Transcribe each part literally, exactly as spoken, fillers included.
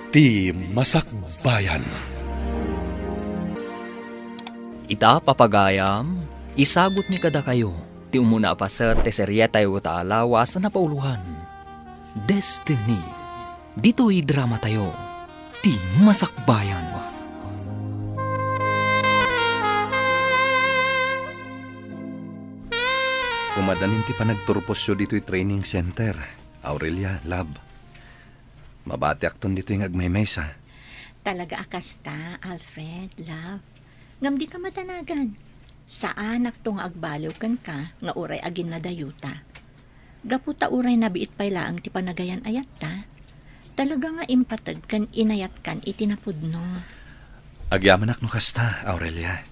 Ti Masakbayan. Ita, papagayam, isagutmi kadakayo ti umuna a paset ti serietayo ta alawas a napauloan, Destiny. Ditoy dramatayo, Ti Masakbayan. Umadanin ti panagturposyo ditoy training center, Aurelia, love. Mabatiakton ditoy nga agmaymaysa. Talaga a kasta, Alfred, love. Ngem dika madanagan. Saanakto nga agbaliw kenka nga uray aginnadayota. Gapu ta uray nabiit pay laeng ti panagayan-ayatta, talaga nga impateg ken inayatkan iti napudno. Agyamanak no kasta, Aurelia.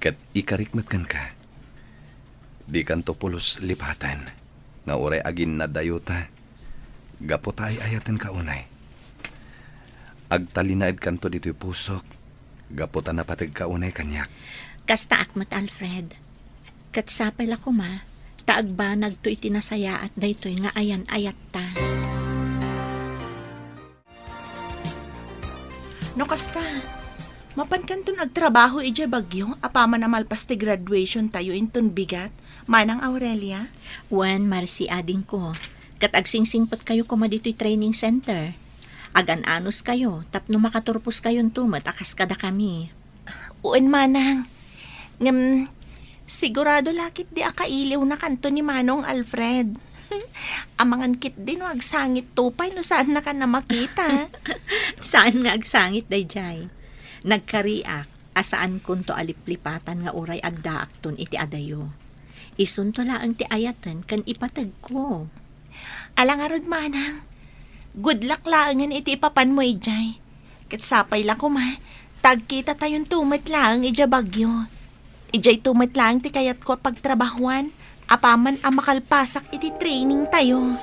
Ket ikarik met kenka. Dikanto pulos lipaten nga uray aginnadayota gapu ta ay-ayatenka unay. Agtalinaedkanto ditoy pusok gapu ta napategka unay kaniak. Kastaak met, Alfred. Ket sapay la koma ta agbanagto iti nasayaat daytoy nga ayan-ayatta. No kasta, mapankanton agtrabaho idiay Baguio apaman a malpas ti graduation tayo inton bigat, Manang Aurelia? Wen, Marcy, adingko, ket agsingsingpetkayo koma ditoy training center. Agan-anuskayo tapno makaturposkayonto met a kas kadakami. Wen, Manang. Ngem, sigurado la ketdi a kailiwnakanto ni Manong Alfred. Amangan ketdi no agsangitto pay no saannakan a makita. Saan nga agsangit daydiay. Nagkariak a saankonto a liplipatan nga uray addaakton iti adayo. Isunto laeng ti ayaten ken ipategko. Ala ngarud, Manang. Good luck laengen iti ipapanmo idiay. Ket sapay la koma ta agkitatayonto met laeng idiay Baguio. Idiayto met laeng ti kayatko a pagtrabahuan apaman a makalpasak iti training tayo.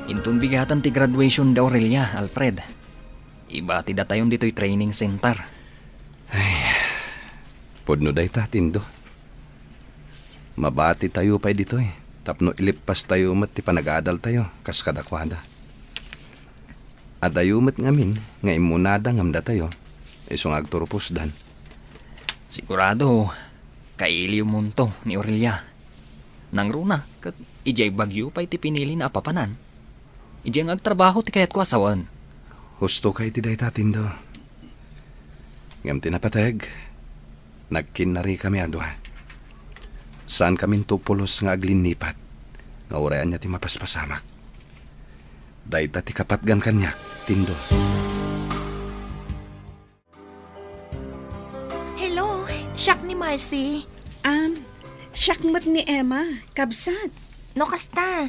Inton bigatan ti graduation da Aurelia, Alfred, ibatidatayon ditoy training center. Ay, pudno dayta, Tindo. Mabatitayo pay ditoy tapno ileppastayo met ti panagadaltayo kas kadakuada. Adayo met ngamin nga immunada ngem datayo, isu nga agturposdan. Sigurado, kailiwmonto ni Aurelia. Nangruna, ket idiay Baguio pay ti pinilina a papanan. Idiay nga agtrabaho ti kayatko a sawen. Husto ka iti dayta, Tindo. Ngem ti napateg, nagkinnarikami a dua. Saankaminto pulos nga aglinnipat, nga uray ania ti mapaspasamak. Dayta ti kapatgan kaniak, Tindo. Hello, siak ni Marcy. Am, siak met ni Emma, kabsat. No kasta,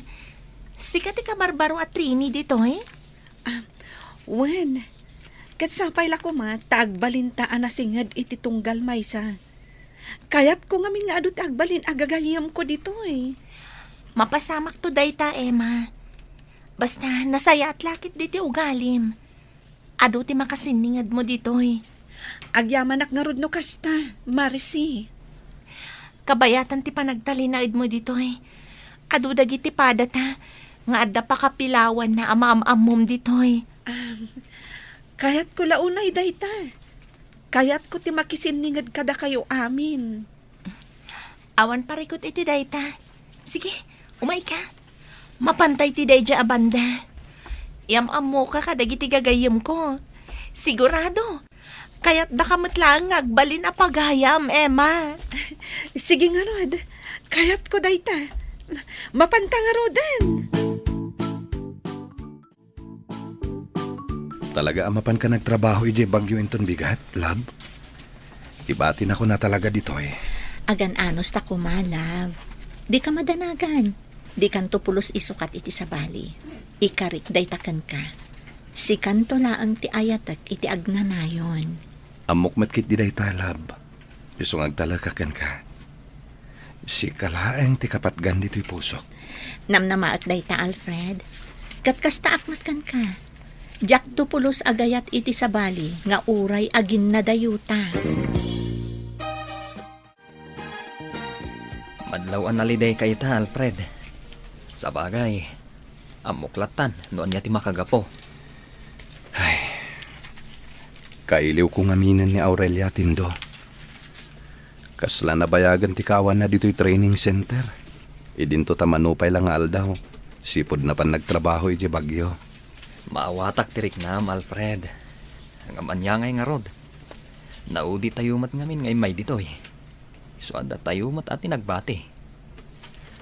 sika ti kabarbaro a Trini ditoy? Ah, wen. Ket sapay la koma ta agbalinta a nasinged iti tunggal maysa. Kayatko ngamin nga adu ti agbalin a gagayyemko ditoy. Mapasamakto dayta, Emma. Basta, nasayaat la ketdi ti ugalim. Adu ti makasinningedmo ditoy. Agyamanak ngarud no kasta, Marcy. Kabayatan ti panagtalinaedmo ditoy. Adu dagiti padata nga adda pakapilawanna a maam-ammom ditoy. Am, kayatko la unay dayta. Kayatko ti makisinninged kadakayo amin. Awan parikut iti dayta. Sige, umayka. Mapantay ti daydiay a banda. Yam-ammoka kadagiti gagayyemko. Sigurado, kayatdaka met laeng nga agbalin a pagayam, Emma. Sige ngarud, kayatko dayta. Mapanta ngaruden. Talaga a mapanka nagtrabaho idiay Baguio inton bigat, love? Ibatinakon a talaga ditoy. Agan-anos ta koma, love. Dika madanagan. Dikanto pulos isukat iti sabali. Ikarik dayta kenka. Sikanto laeng ti ayatek iti agnanayon. Ammok met ketdi dayta, love. Isu nga agtalekak kenka. Sika laeng ti kapatgan ditoy pusok. Namnamaek dayta, Alfred. Ket kastaak met kenka. Diakto pulos a gayat iti sabali nga uray aginnadayota. Madlaw a nalidayka ita, Alfred. Sabagay, Ammok lattan no ania ti makagapu. Ay, kailiwko ngaminen ni Aurelia, Tindo. Kasla nabayagen ti kaawanna ditoy training center. Idinto ta mano pay la nga aldaw, sipud napan nagtrabaho iti bagyo. Maawatak ti riknam, Alfred. Ngem ania ngay ngarud? Nauditayo met ngamin nga immay ditoy. Isu a datayo met a ti nagbati.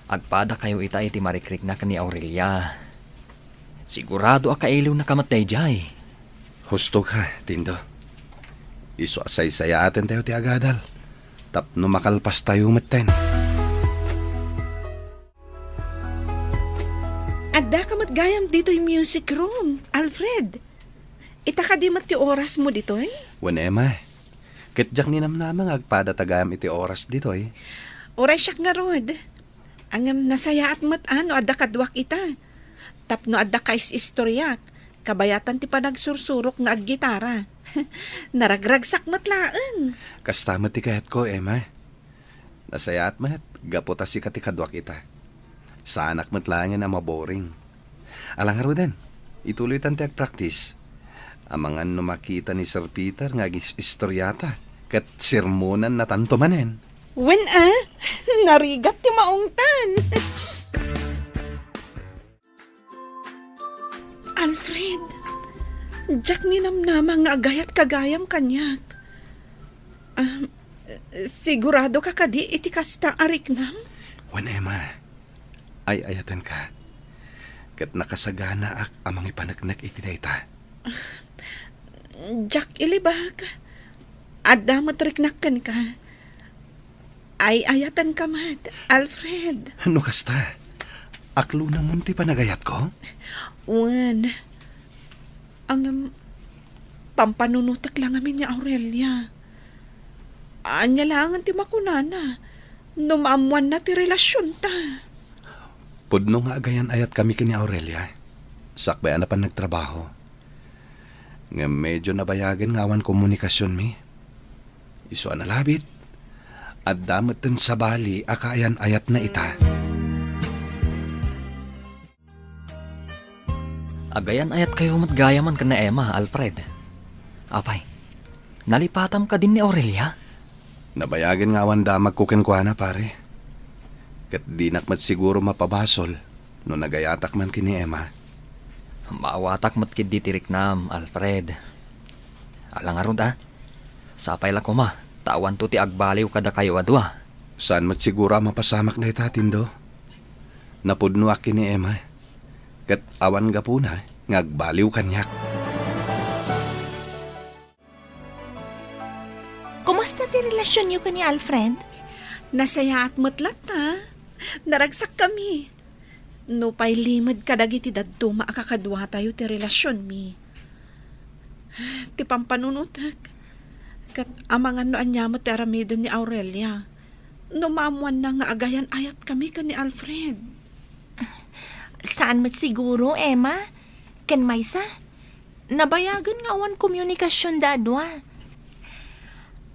Agpadakayo ita iti marikrikna ken ni Aurelia. Sigurado a kailiwnaka met daydiay. Husto ka, Tindo. Isu a saysayaaten tayo ti agadal tapno makalpastayo metten. Addaka met gayam ditoy music room, Alfred. Ita kadi met ti orasmo ditoy? Wen, Emma. Ket diak ninamnama nga agpadata gayam iti oras ditoy. Uray siak ngarud. Ngem nasayaat met a no adda kaduak ita. Tapno adda kais-istoriak, kabayatan ti panagsursurok nga aggitara. Naragragsak met laeng. Kasta met ti kayatko, Emma. Nasayaat met, gapu ta sika ti kaduak ita. Saanak met laengen a maboring. Ala ngaruden, ituloytan ti agpraktis. Amangan no makita ni Sir Peter nga agis-istoriata, ket sermonannatanto manen. Wen a, narigat ti maungtan. Alfred, diak ninamnama nga agayatka gayam kaniak. Ah, siguradoka kadi iti kasta a riknam? Wen, Emma, ay-ayatenka. Ket nakasaganaak a mangipaneknek iti dayta. Diak ilibak. Adda met riknak kenka. Ay-ayatenka met, Alfred. No kasta, aklonamon ti panagayatko? Wen. Ngem, pampanunotek la ngamin ni Aurelia. Ania laengen ti makunana no maammoanna ti relasionta? Pudno nga agayan-ayatkami ken ni Aurelia, sakbay a napan nagtrabaho. Ngem medio nabayagen nga awan komunikasionmi. Isu a nalabit, adda metten sabali a kaayan-ayatna ita. Agayan-ayatkayo met gayamen ken ni Emma, Alfred. Apay, nalipatam kadin ni Aurelia? Nabayagen nga awan damagko kenkuana, pare. Ket dinak met siguro mapabasol no nagayatak man ken ni Emma. Maawatak met ketdi ti riknam, Alfred. Ala ngarud a, sapay la koma ta awanto ti agbaliw kadakayo a dua. Saan met siguro a mapasamak dayta, Tindo. Napudnoak ken ni Emma, ket awan gapuna nga agbaliw kaniak. Kumusta ti relasionyo ken ni Alfred? Nasayaat met latta. Naragsakkami. Nupay limed kadagiti dadduma a kakaduatayo ti relasionmi. Ti pampanunotek, ket amangan no ania met ti aramiden ni Aurelia no maammoanna nga agayan-ayatkami ken ni Alfred. Saan met siguro, Emma. Ken maysa, nabayagen nga awan komunikasionda a dua.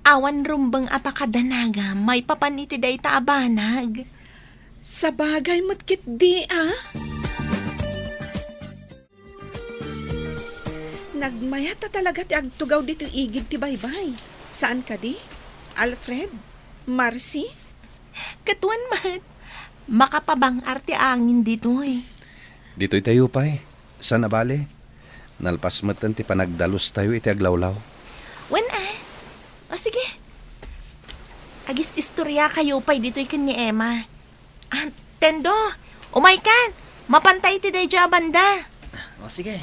Awan rumbeng a pakadanagam maipapan iti dayta a banag. Sabagay met ketdi a. Nagmayat a talaga ti agtugaw ditoy igid ti baybay. Saan kadi? Alfred? Marcy? Ket wen met, makapabang-ar ti angin ditoy. Ditoy tayo pay. Saan a bale, nalpas metten ti panagdalustayo iti aglawlaw. Wen a. O sige. Agis-istoriakayo pay ditoy ken ni Emma. Ah, Tendo, umaykan. Mapanta iti daydiay a banda. O, sige.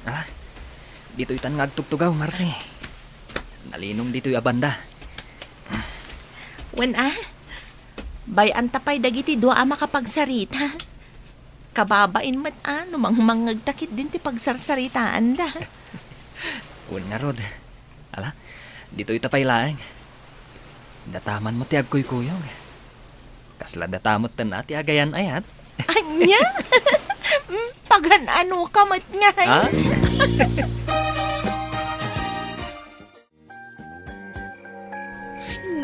Ah, ditoy tan nga agtugtugaw, Marcy. Nalinong ditoy a banda. Wen a, bay-anta pay dagiti dua a makapagsarita. Kababain met a no mangmangngegta ketdin ti pagsarsaritaanda. Wen ngarud. Ala, ditoy ta pay laeng. Dataman met ti agkuykuyog. Kasla datamet ten a ti agayan-ayat. Ania? Mm, pagan-anoka met ngay? Ha?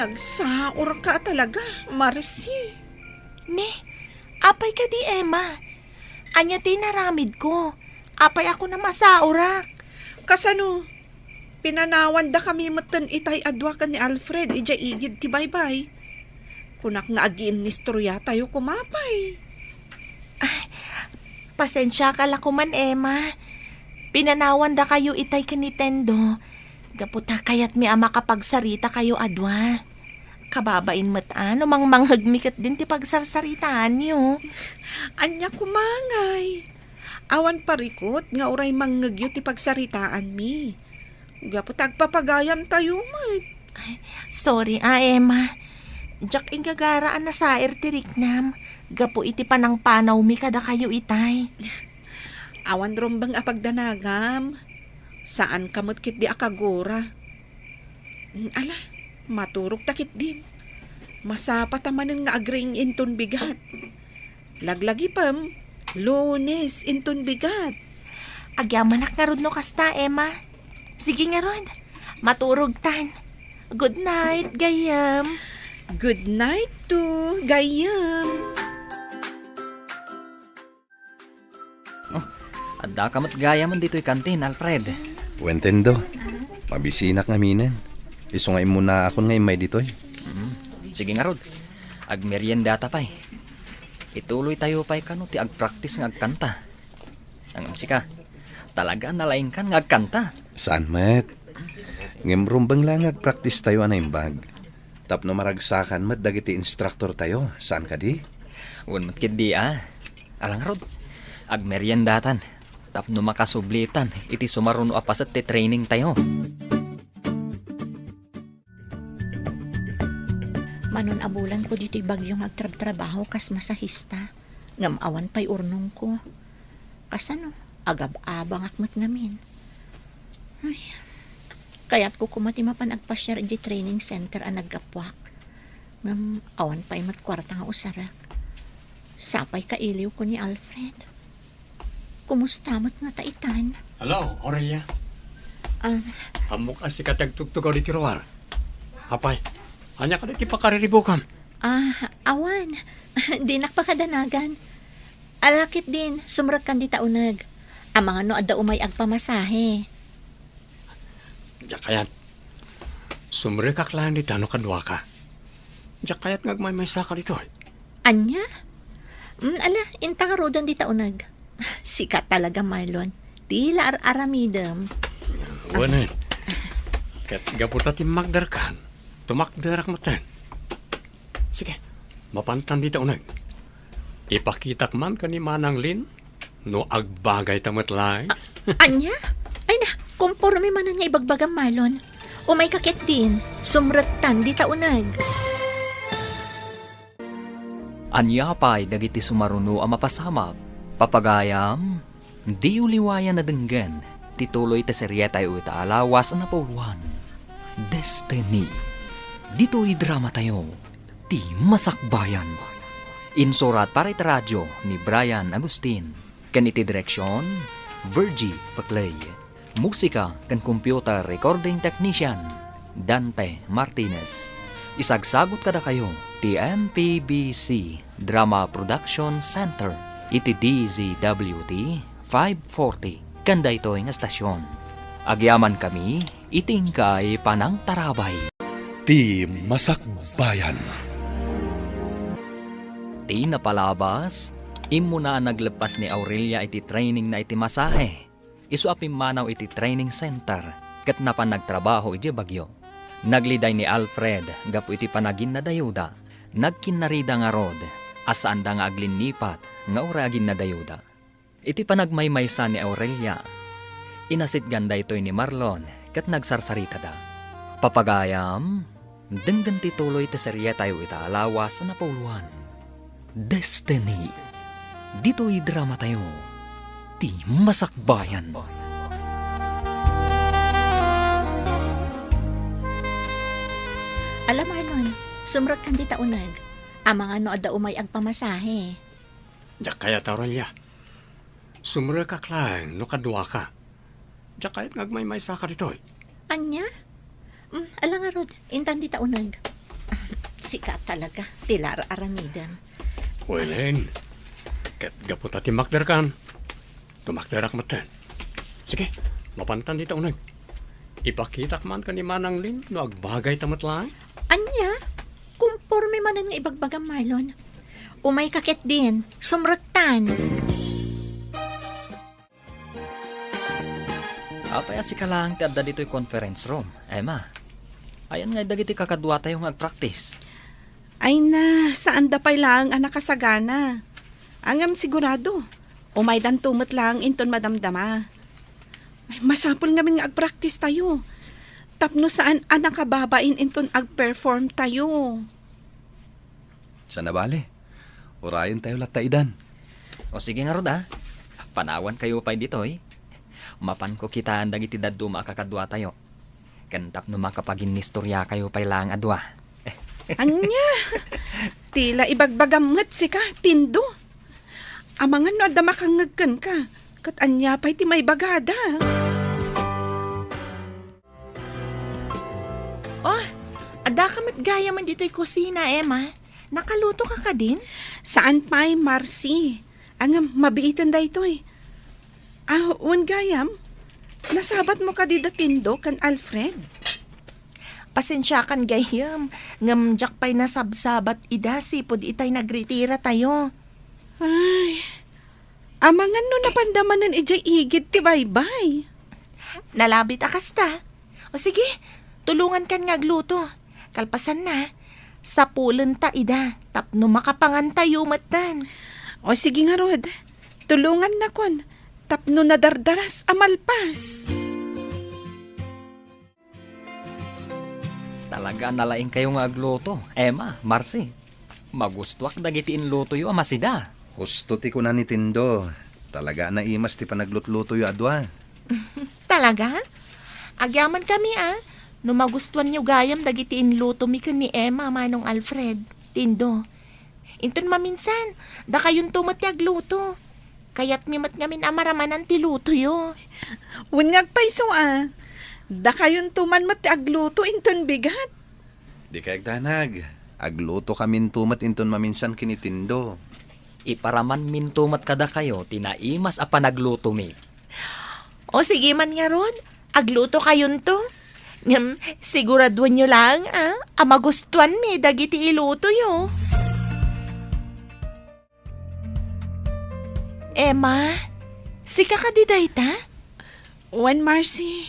Nagsaurka talaga, Marci. Ne, apay kadi, Emma? Ania ti inaramidko? Apay a kunam a saurak? Kasano? Pinanawandakami metten itay a dua ken ni Alfred idiay igid ti baybay. Kunak nga agiinnistoriatayo koma pay. Ay, pasensiaka la koman, Emma. Pinanawandakayo itay ken ni Tendo. Gapu ta kayatmi a makapagsaritakayo a dua. Kababain met a no mangmanghegmi ketdin ti pagsarsaritaanyo. Ania koma ngay? Awan parikut nga uray mangngegyo ti pagsaritaanmi. Gapu ta agpapagayamtayo met. Ay, sorry a, Emma. Diak inggagara a nasair ti riknam gapu iti panangpanawmi kadakayo itay. Awan rumbeng a pagdanagam. Saanka met ketdi a kagura. Ala, maturogta ketdin. Masapata manen nga agriing inton bigat. Laglagipem, Lunes inton bigat. Agyamanak ngarud no kasta, Emma. Sige ngarud, maturogtan. Good night, gayyem. Good night too, gayyem. Oh, addaka met gayamen ditoy kantin, Alfred. Wen, Tendo, mabisinak ngaminen. Isu nga immunaakon nga immay ditoy. Mm, sige ngarud. Agmeriendata pay. Ituloytayo pay kano ti agpraktis nga agkanta. Ngem sika, talaga a nalaingkan nga agkanta. Saan met? Ngem rumbeng la nga agpraktistayo a naimbag. Tapno maragsakan met dagiti instruktortayo, saan kadi? Wen met ketdi a. Ala ngarud, agmeriendatan tapno makasublitan iti sumaruno a paset ti trainingtayo. Manon a bulanko ditoy Baguio nga agtrabtrabaho kas masahista, ngem awan pay urnongko. Kasano, agab-abangak met ngamin. Ay, kayatko koma ti mapan agpasiar idiay training center a naggapuak. Ngem awan pay met kuarta nga usarek. Sapay kailiwko ni Alfred. Kumusta met ngata itan? Hello, Aurelia. Ah. Ammok a sika ti agtugtugaw ditoy ruar. Apay, ania kadi ti pakariribukam? Ah, awan. Dinak pakadanagan. Ala ketdin, sumrekkan dita uneg. Amangan no adda umay agpamasahe. Diak kayat. Sumrekak laeng dita no kaduaka. Diak kayat nga agmaymaysaka ditoy. Ania? Mm, ala, inta ngaruden dita uneg. Sika talaga, Marlon. Ti la ar-aramidem. Wen, ket gapu ta timmakderkan, tumakderak metten. Sige, mapantan dita uneg. Ipakitak man ken ni Manang Lin no agbagayta met laeng. A-, ania? Ay na, komporme manen nga ibagbagam, Marlon. Umayka ketdin, sumrektan dita uneg. Ania pay dagiti sumaruno a mapasamak? Papagayam, diyo liwayan a denggen ti tuloy ti serietayo ita a lawas a napauluan, Destiny. Ditoy dramatayo, Ti Masakbayan. Insurat para iti radio ni Brian Agustin. Ken iti direksion, Virgie Paclay. Musika ken computer recording technician, Dante Martinez. Isagsagut kadakayo ti M P B C Drama Production Center iti D Z W T five forty ken daytoy nga estasion. Agyamankami iti inkay panangtarabay. Ti Masakbayan. Ti napalabas, immuna a nagleppas ni Aurelia iti trainingna iti masahe. Isu a pimmanaw iti training center ket napan nagtrabaho idiay Baguio. Nagliday ni Alfred gapu iti panaginnadayuda. Nagkinnarida ngarud a saanda nga aglinnipat nga uray aginnadayuda. Iti panagmaymaysa ni Aurelia, inasitgan daytoy ni Marlon ket nagsarsaritada. Papagayam, denggen ti tuloy ti serietayo ita a lawas a napauluan, Destiny. Ditoy dramatayo, Ti Masakbayan. Ala, Marlon, sumrekkan dita uneg. Amangan no adda umay agpamasahe. Diak kayat, Aurelia. Sumrekak laeng no kaduaka. Diak kayat nga agmaymaysaka ditoy. Ania? Mm, ala ngarud, intan dita uneg. Sika talaga, ti ar-aramidem. Welen, ket gapu ta timmakderkan, tumakderak metten. Sige, mapantan dita uneg. Ipakitak man ken ni Manang Lin no agbagayta met laeng. Ania? Kumporme manen nga ibagbagam, Marlon. Umayka ketdin, sumrektan. Apay a sika laeng ti adda ditoy conference room, Emma? Ayan ngay dagiti kakaduatayo nga agpraktis? Ay na, saanda pay laeng a nakasagana. Ngem sigurado, umaydanto met laeng inton madamdama. Ay, masapul ngamin nga agpraktistayo. Tapno saan a nakababain inton agperformtayo. Saan a bale. Urayentayo latta idan. O sige ngarud a. Panawankayo pay ditoy. Mapanko kitaen dagiti dadduma a kakaduatayo. Ken tapno makapaginnistoriakayo pay laeng a dua. Ania? Ti la ibagbagam met sika, Tindo. Amangan no adda makangngeg kenka, ket ania pay ti maibagada? Oh, addaka met gayamen ditoy kusina, Emma. Nakalutoka kadin? Saan pay, Marcy. Ngem mabiiten daytoy. Ah, wen gayam, nasabatmo kadi da Tindo ken Alfred? Pasensiakan gayam, ngem diak pay nasabsabat ida sipud itay nagritiratayo. Ay, amangan no napanda manen idiay igid ti baybay. Nalabit a kasta. O sige, tulongankan nga agluto. Kalpasanna, sapulenta ida tapno makapangantayo metten. O sige ngarud, tulongannakon tapno nadardaras a malpas. Talaga a nalaingkayo nga agluto, Emma, Marcy. Magustoak dagiti inlutoyo a masida. Husto ti kuna ni Tindo. Talaga a naimas ti panaglutlutoyo a dua. Talaga? Agyamankami a, no magustoanyo gayam dagiti inlutomi ken ni Emma, Manong Alfred, Tindo. Inton maminsan, dakayonto met ti agluto. Kayatmi met ngamin a maramanan ti lutoyo. Wen nga agpayso a, dakayonto man met ti agluto inton bigat. Dikay agdanag. Aglutokaminto met inton maminsan ken ni Tindo. Iparamanminto met kadakayo ti naimas a panaglutomi. O sige man ngarud, aglutokayonto. Ngem siguraduenyo laeng a, a magustoanmi dagiti ilutoyo. Emma, sika kadi dayta? Wen, Marcy.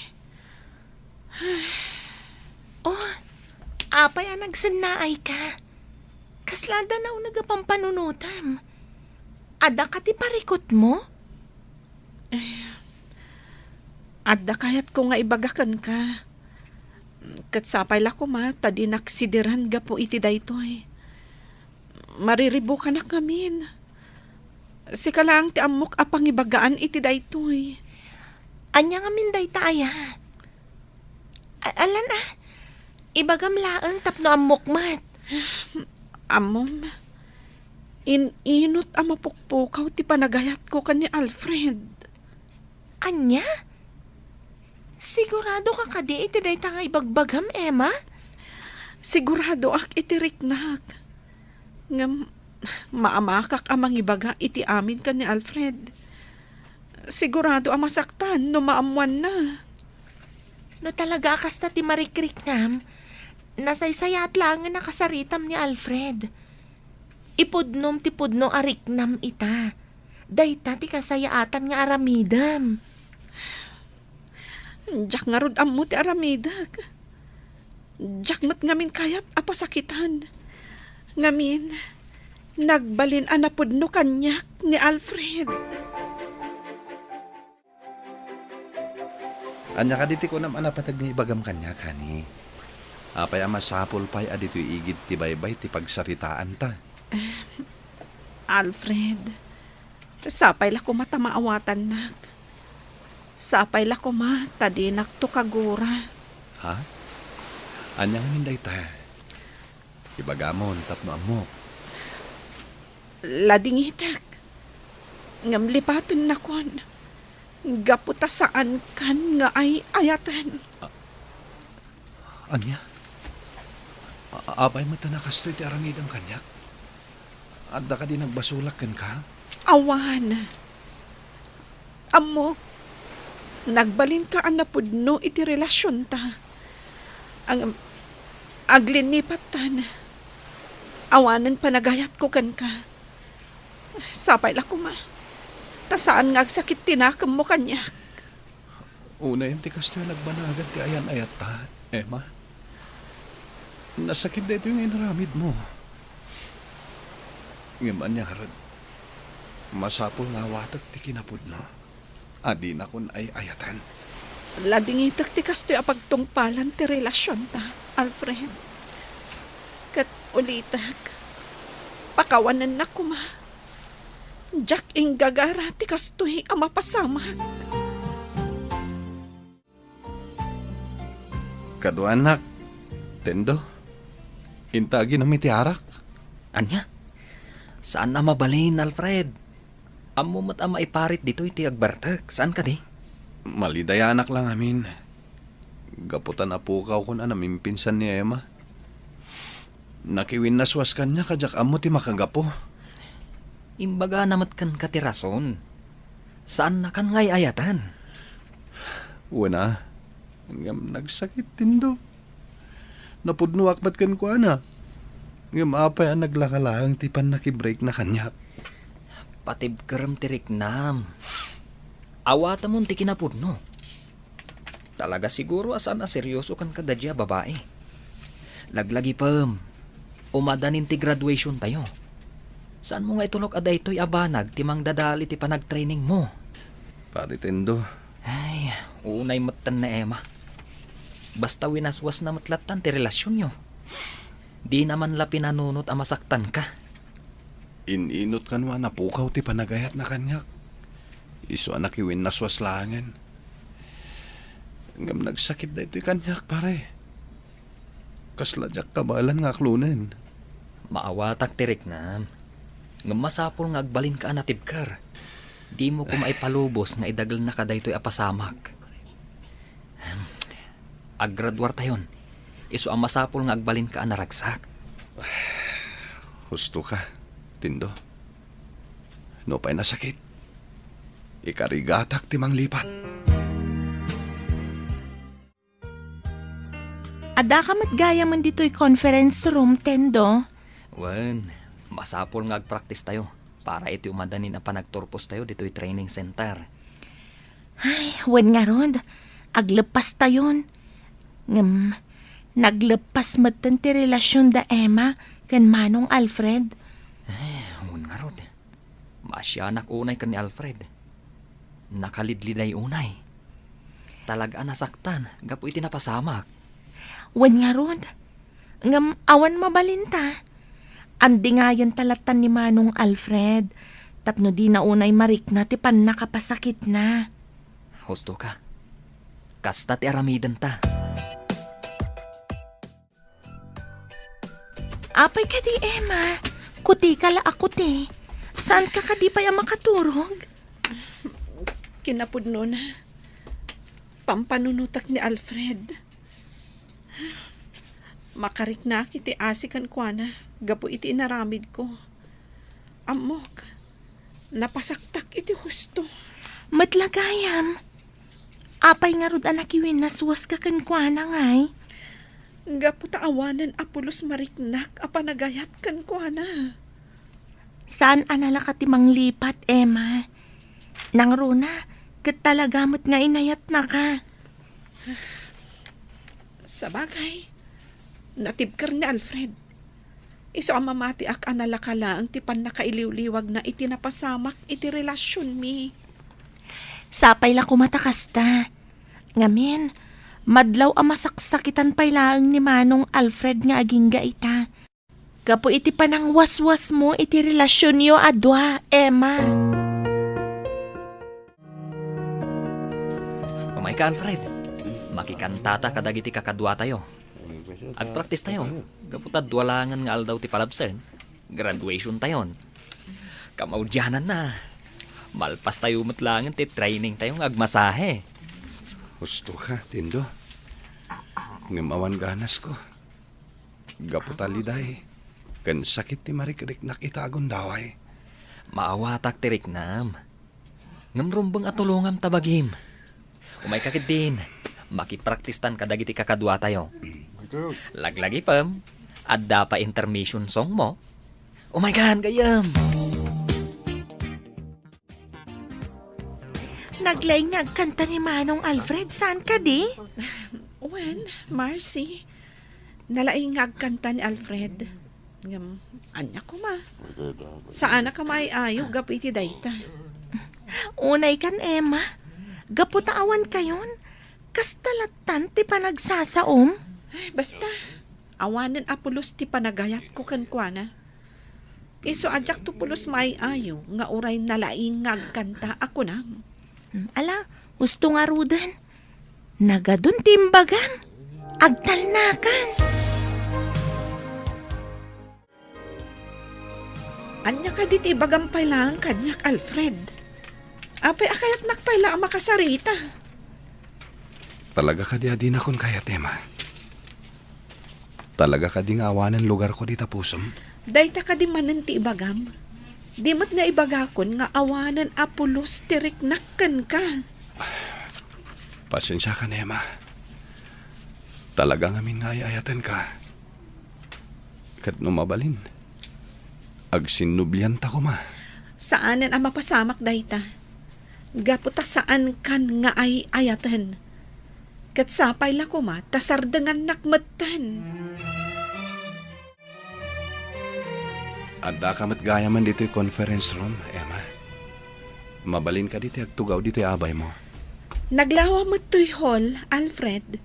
Oh, apay a nagsennaayka? Kasla adda nauneg a pampanunotem? Adda ka ti parikutmo? Eh, adda kayatko nga ibaga kenka. Ket sapay la koma ta dinak sidiran gapu iti daytoy. Mariribukanak ngamin. Sika laeng ti ammok a pangibagaan iti daytoy. Ania ngamin dayta aya? A-, alan a? Ibagam laeng tapno ammok met. Ammom, in-inut a mapukpukaw ti panagayatko ken ni Alfred. Ania? Sigurado ka kadi iti dayta nga ibagbagam, Emma? Siguradoak iti riknak. Ngem maamakak a mangibaga iti amin ken ni Alfred. Sigurado a masaktan no maammoanna. No talaga a kasta ti marikriknam, nasaysayaat laengen a kasaritam ni Alfred. Ipudnom ti pudno a riknam ita. Dayta ti kasayaatan nga aramidem. Diak ngarud ammo ti aramidek. Diak met ngamin kayat a pasakitan. Ngamin, nagbalin a napudno kaniak ni Alfred. Ania kadi ti kunam a napateg nga ibagam kaniak, honey? Apay a masapul pay a ditoy igid ti baybay ti pagsaritaanta? Alfred, sapay la koma ta maawatannak. Sapay la koma ta dinakto kagura. Ha? Ania ngamin dayta? Ibagamon tapno ammok. Ladingitek. Ngem lipatennakon. Gapu ta saankan nga ay-ayaten. A-, ania? A-, apay met a kastoy ti aramidem kaniak? Adda kadi nagbasolak kenka? Awan. Ammok, nagbalinka a napudno iti relasionta. Ang, aglinnipattan, awanen panagayatko kenka. Sapay la koma, ta saan nga agsakit ti nakemmo kaniak. Unayen ti kastoy a nagbanagan ti ayan-ayatta, Emma. Nasakit daytoy nga inaramidmo. Ngem ania ngarud, masapul nga awatek ti kinapudno a dinakon ay-ayatan. Ladingitek ti kastoy a pagtungpalan ti relasionta, Alfred. Ket ulitek, pakawanennak koma. Diak inggagara ti kastoy a mapasamak. Kaduanak, Tendo, inta aginum iti arak. Ania? Saan a mabalin, Alfred. Ammo met a maiparit ditoy ti agbartek, saan kadi? Malidayanak la ngamin. Gapu ta napukawkon a namimpinsan ni Emma. Nakiwinnaswas kaniak a diak ammo ti makagapu. Imbagana met kenka ti rason. Saannakan nga ay-ayatan. Wen a, ngem nagsakit, Tendo. Napudnoak met kenkuana. Ngem apay a naglaka laeng ti pannakibreakna kaniak? Patibkerem ti riknam. Awatemon ti kinapudno. Talaga siguro a saan a seryoso kenka daydiay a babai. Laglagipem, umadanin ti graduationtayo. Saanmo nga itulok a daytoy a banag ti mangdadael iti panagtrainingmo? Pare Tendo. Ay, unay metten ni Emma. Basta winaswasna met lattan ti relasionyo. Dina man la pinanunot a masaktanka. In-inot kano a napukaw ti panagayatna kaniak. Isu a nakiwinnaswas laengen. Ngem nagsakit daytoy kaniak, pare. Kasla diak kabaelan nga aklonen. Maawatak ti riknam. Ngem masapul nga agbalinka a natibker. Dimo koma ipalubos nga idagelnaka daytoy a pasamak. Ahem. Aggraduartayon. Isu a masapul nga agbalinka a naragsak. Husto ka, Tindo. Nupay nasakit, ikarigatak ti manglipat. Addaka met gayamen ditoy conference room, Tendo? Wen, masapul nga agpraktistayo para iti umadanin a panagturpostayo ditoy training center. Ay, wen ngarud, agleppastayon. Ngem, nagleppas metten ti relasion da Emma ken Manong Alfred. Eh, wen ngarud. Maasianak unay ken ni Alfred. Nakalidliday unay. Talaga a nasaktan gapu iti napasamak. Wen ngarud, ngem awan mabalinta. Andingayenta lattan ni Manong Alfred tapno dina unay marikna ti pannakapasakitna. Husto ka. Kasta ti aramidenta. Apay kadi, Emma? Kuti ka la a kuti. Saanka kadi pay a makaturog? Kinapudnona, pampanunotak ni Alfred. Makariknaak iti asi kenkuana gapu iti inaramidko. Ammok, napasaktak iti husto. Met la gayam, apay ngarud a nakiwinnaswaska kenkuana, ngay? Gapu ta awanen a pulos mariknak a panagayat kenkuana. Saan a nalaka ti manglipat, Emma. Nangruna, ket talaga met nga inayatnaka. Sabagay, natibker ni Alfred. Isu a mamatiak a nalaka laeng ti pannakailiwliwagna iti napasamak iti relasionmi. Sapay la koma ta kasta. Ngamin, madlaw a masaksakitan pay laeng ni Manong Alfred nga agingga ita. Gapu iti panangwaswasmo iti relasionyo a dua, Emma. Umayka, Alfred. Makikantata kadagiti kakaduatayo. Agpraktistayo. Gapu ta dua laengen nga aldaw ti palabsen, graduationtayon. Kamaudiananna, malpastayo met laengen ti trainingtayo nga agmasahe. Husto ka, Tindo. Ngem awan ganasko. Gapu ta liday, ken sakit ti marikriknak ita a gundaway. Maawatak ti riknam. Ngem rumbeng a tulongam ta bagim. Umayka ketdin, makipraktistan kadagiti kakaduatayo. Laglagipem, adda pay intermission songmo? Umaykan, gayyem! Naglaing nga agkanta ni Manong Alfred, saan kadi? Wen, Marcy, nalaing nga agkanta ni Alfred. Ngem, ania koma? Saanak a maay-ayo gapu iti dayta. Unaykan, Emma. Gapu ta awankayon, kasta lattan ti panagsasaom? Ay, basta, awanen a pulos ti panagayatko kenkuana. Isu a diakto pulos maay-ayo nga uray nalaing nga agkanta a kunam. Hmm, ala, husto ngaruden. Nagadun ti imbagam. Agtalnakan. Ania kadi ti ibagam pay laeng kaniak, Alfred? Apay a kayatnak pay la a makasarita? Talaga kadi a dinakon kayat, Emma? Talaga kadi nga awanen lugarko dita pusom? Dayta kadi manen ti ibagam? Di met nga ibagakon nga awanen a pulos ti riknak kenka. Pasensiakan, Emma. Talaga ngamin nga ay-ayatenka. Ket no mabalin, agsinnublianta koma. Saanen a mapasamak dayta. Gapu ta saankan nga ay-ayaten. Ket sapay la koma ta sardengannak metten. Addaka met gayamen ditoy conference room, Emma. Mabalin kadi ti agtugaw ditoy abaymo? Naglawa met toy hall, Alfred.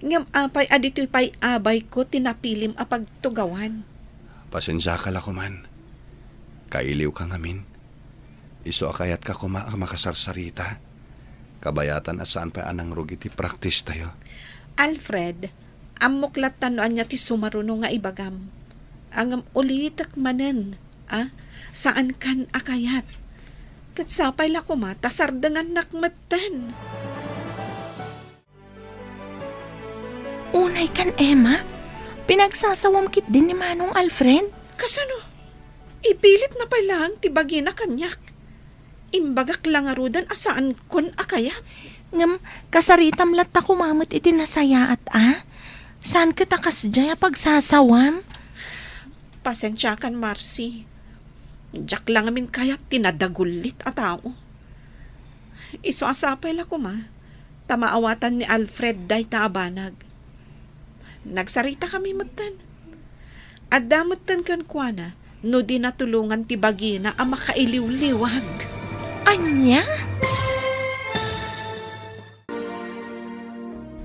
Ngem apay a ditoy pay abayko ti napilim a pagtugawan? Pasensiaka la koman. Kailiwka ngamin. Isu a kayatka koma a makasarsarita. Kabayatan a saan pay a nangrugi ti practice tayo. Alfred, ammok latta no ania ti sumaruno nga ibagam. Ngem ulitek manen, a, saankan a kayat. Ket sapay la koma ta sardengannak metten. Unaykan, Emma, pinagsasawam ketdin ni Manong Alfred. Kasano? Ipilitna pay laeng ti bagina kaniak. Imbagak la ngaruden a saankon a kayat. Ngem, kasaritam latta koma met iti nasayaat a. Saan ket a kasdiay a pagsasawam? Pasensiakan, Marcy. Diak la ngamin kayat ti nadagullit a tao. Isu a sapay la koma, ta maawatan ni Alfred dayta a banag. Nagsaritakami metten. Adda metten kenkuana no di natulongan ti bagina a makailiwliwag. Ania?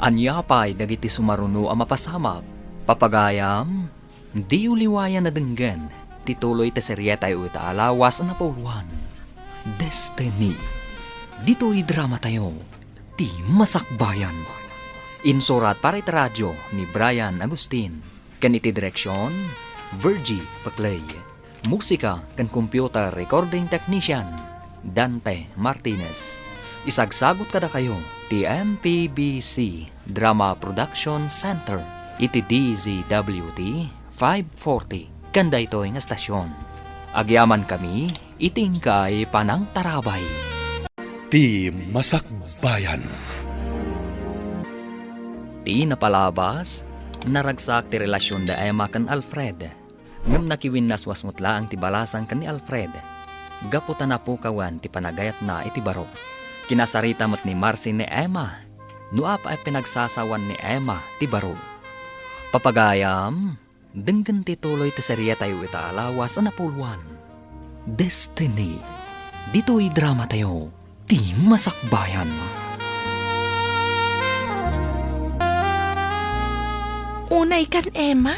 Ania pay dagiti sumaruno a mapasamak? Papagayam, diyo liwayan a denggen ti tuloy ti serietayo ita a lawas a napauluan, Destiny. Ditoy dramatayo, Ti Masakbayan. Insurat para iti radio ni Brian Agustin, ken iti direksion, Virgie Peclay. Musika ken computer recording technician, Dante Martinez. Isagsagut kadakayo ti M P B C Drama Production Center iti D Z W T five forty ken daytoy nga estasion. Agyamankami iti inkay panangtarabay. Ti Masakbayan. Ti napalabas, naragsak ti relasion da Emma ken Alfred. Ngem nakiwinnaswas met laeng ti balasang ken ni Alfred, gapu ta napukawan ti panagayatna iti baro. Kinasarita met ni Marcy ni Emma no apay a pinagsasawan ni Emma ti baro. Papagayam, denggen ti tuloy ti serietayo ita a lawas a napauluan, Destiny. Ditoy dramatayo, Ti Masakbayan. Unaykan, Emma,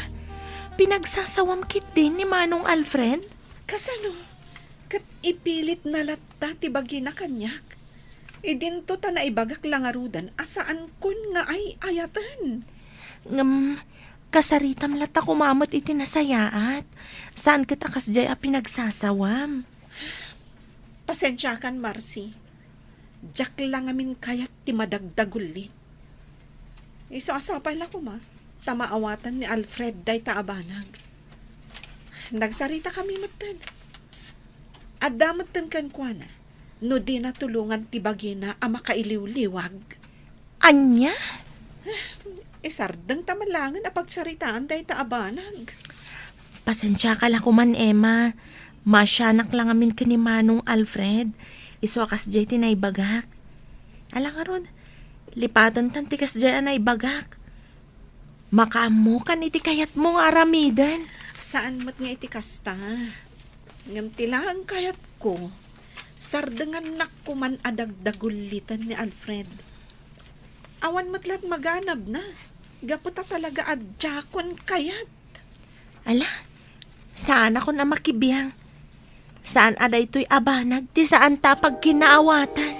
pinagsasawam ketdin ni Manong Alfred? Kasano? Ket ipilitna latta ti bagina kaniak. Idinto ta naibagak la ngaruden a saankon nga ay-ayaten. Ngem, kasaritam latta koma met iti nasayaat. Saan ket a kasdiay a pinagsasawam. Pasensiakan, Marcy. Diak la ngamin kayat ti madagdagullit. Isu a sapay la koma, ta maawatan ni Alfred dayta a banag. Nagsaritakami metten. Adda metten kenkuana no dina tulongan ti bagina a makailiwliwag. Ania? Isardengta man laengen a pagsaritaan dayta a banag. Pasensiaka la koman, Emma. Maasianak la ngamin ken ni Manong Alfred. Isu a kasdiay ti naibagak. Ala ngarud, lipatentan ti kasdiay a naibagak. Makaammokan iti kayatmo nga aramiden. Saan met nga iti kasta. Ngem ti laeng kayatko, sardengannak koman a dagdagullitan ni Alfred. Awan met la't maganabna, gapu ta talaga a diakon kayat. Ala, saanakon a makibiang. Saan a daytoy a banag ti saanta a pagkinaawatan.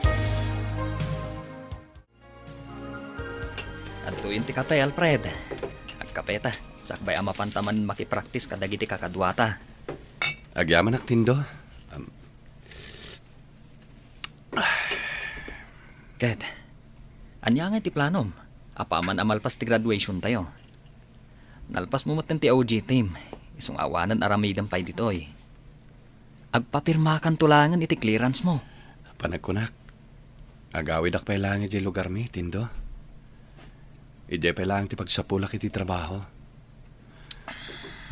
Adtoyen ti kape, Alfred. Agkapeta, sakbay a mapanta man makipraktis kadagiti kakaduata. Agyamanak, Tindo. Am, Ket, ania ngay ti planom? Apaman a malpas ti graduation tayo. Nalpasmo metten ti O G team, isu nga awanen aramidem pay ditoy. Agpapirmakanto laengen iti clearance mo. Panagkunak, agawidak pay laeng idiay lugarmi, Tindo. Idiay pay laeng ti pagsapulak iti trabaho.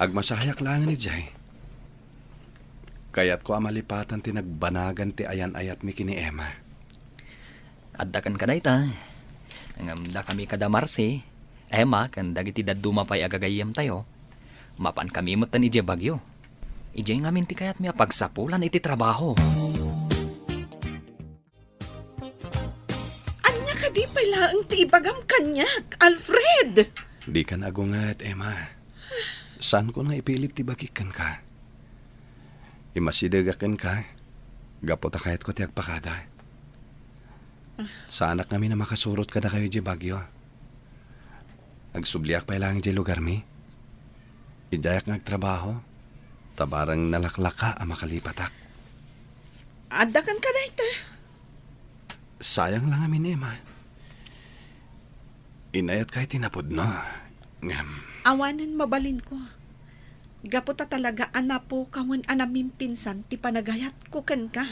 Agmasahayak laengen idiay. Kayatko a malipatan ti nagbanagan ti ayan-ayatmi ken ni Emma. Adda kenka dayta. Ngem dakami kada Marcy, Emma, ken dagiti dadduma pay a gagayyemtayo, mapankami metten idiay Baguio. Idiay ngamin ti kayatmi a pagsapulan iti trabaho. Ania kadi pay laeng ti ibagam kaniak, Alfred? Dikan agunget, Emma. Saanko nga ipilit ti bagik kenka. Imasidegak kenka, gapu ta kayatko ti agpakada. Saanak ngamin a makasurot kadakayo idiay Baguio. Agsubliak pay laeng idiay lugarmi. Idiayak nga agtrabaho, ta bareng nalaklaka a makalipatak. Adda kenka dayta. Sayang la ngamin, Emma. Inayatka iti napudno. Ngem, awanen mabalinko. Gapu ta talaga a napukawen a namimpinsan ti panagayatko kenka.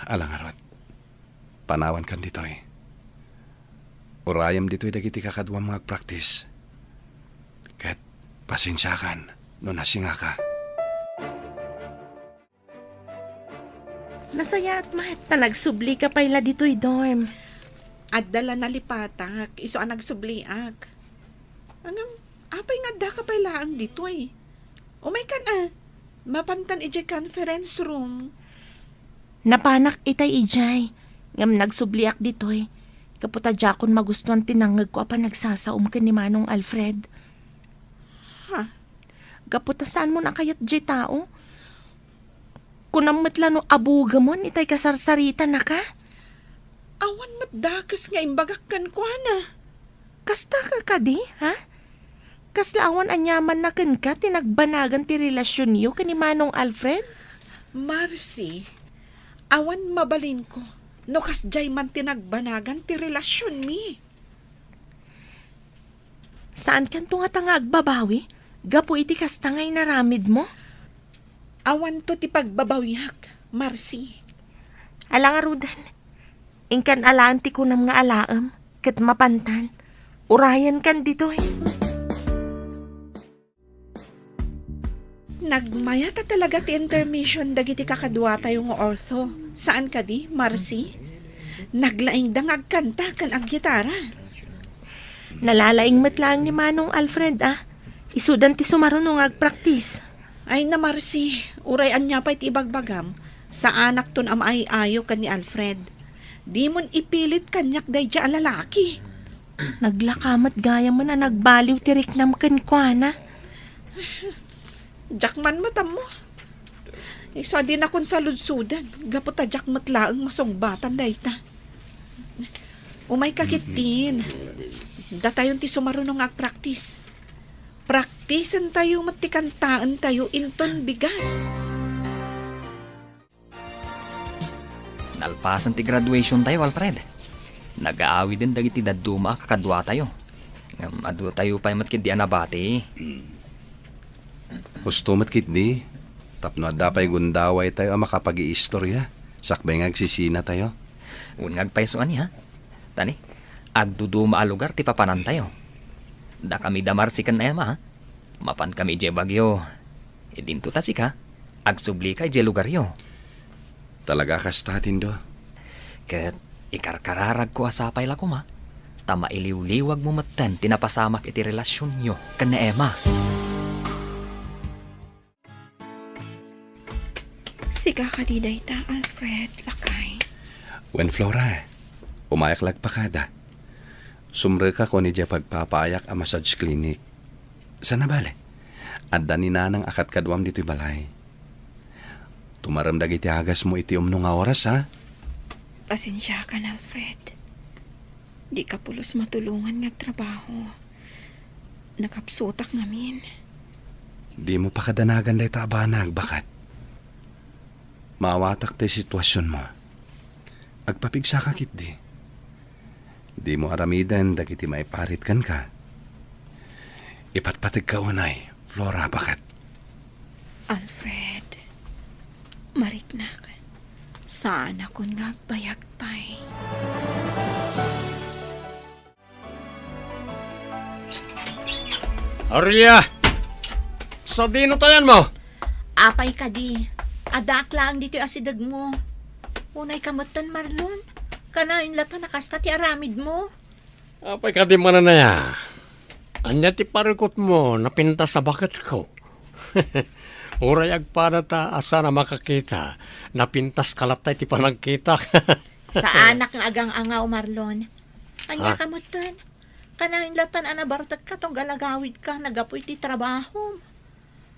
Ala ngarud, panawankan ditoy. Urayem ditoy dagiti kakaduam nga agpraktis. Ket pasensiakan no nasingaka. Nasayaat met ta nagsublika pay la ditoy dorm. Adda la nalipatak, isu a nagsubliak. Ngem, apay nga addaka pay laeng ditoy? Umaykan a, mapantan idiay conference room. Napanak itay idiay, ngem nagsubliak ditoy. Gapu ta diakon magustuan ti nangngegko a panagsasaom ken ni Manong Alfred. Ha? Gapu ta saanmon a kayat diay tao? Kunam met la no abugemon itay kasarsaritanaka? Awan met dakes nga imbagak kenkuana. Kasta ka kadi, ha? Kasla awan aniamanna kenka ti nagbanagan ti relasionyo ken ni Manong Alfred? Marcy, awan mabalinko no kasdiay man ti nagbanagan ti relasionmi. Saankanto ngata nga agbabawi gapu iti kasta nga inaramidmo? Awanto ti pagbabawiak, Marcy. Ala ngaruden, inkan alaen ti kunam nga alaem, ket mapantan, urayenkan ditoy. Nagmayat a talaga ti intermission dagiti kakaduatayo nga ortho. Saan kadi, Marcy? Naglaingda nga agkanta ken aggitara. Nalalaing met laeng ni Manong Alfred, a. Isudan ti sumaruno nga agpraktis. Ay na, Marcy, uray ania pay ti ibagbagam, saanakton a maay-ayo ken ni Alfred. Dimon ipilit kaniak daydiay a lalaki. Naglaka met gayamen a nagbaliw ti riknam kenkuana. Diak man met ammo. Isu a dinakon saludsodan, gapu ta diak met laeng masungbatan dayta. Umayka ketdin. Datayon ti sumaruno nga agpraktis. Praktisentayo met ti kantaentayo inton bigat. Nalpasen ti graduation tayo, Alfred. Nagaawiden dagiti dadduma a kakaduatayo. Ngem, adu tayo pay met ketdi a nabati. Husto met ketdi, tapno adda pay gundawaytayo a makapagiistorya, sakbay nga agsisinatayo. Wen nga agpayso ania. Tani, agduduma a lugar ti papanantayo. Dakami da Marci ken Emma, ha? Mapankami idiay Baguio. Idinto ta sika, agsubli ka idiay lugaryo. Talaga kasta, Tindo? Ket ikarkararagko a sapay la koma, ta mailiwliwagmo metten ti napasamak iti relasionyo ken ni Emma. Sika kadi dayta, Alfred, lakay? Wen, Flora, umayak la agpakada. Sumrekak idiay pagpapaayak a massage clinic. Saan a bale, adda ni Nanang a kadkaduam ditoy balay. Tumarem dagiti agasmo iti umno nga oras, ha? Pasensiakan, Alfred. Dika pulos matulongan nga agtrabaho. Nakapsutak ngamin. Dimo pakadanagan dayta a banag, baket. Maawatak ti situasionmo. Agpapigsaka ketdi. Dimo aramiden dagiti maiparit kenka. Ipatpategka unay, Flora, baket. Alfred, mariknak, saanakon nga agbayag pay. Aurelia! Sadino tayanmo? Apay kadi, addaak laeng ditoy asidegmo. Unayka metten, Marlon? Kanayon latta a kasta ti aramidmo? Apay kadi manen aya? Ania ti parikutmo, napintas a baketko? Uray agpadata a saan a makakita, napintaska latta iti panagkitak. Saanak nga agang-angaw, Marlon. Ania Ha? ka metten? Kanayon latta a nabartekka tunggal agawidka, naggapu iti trabahom.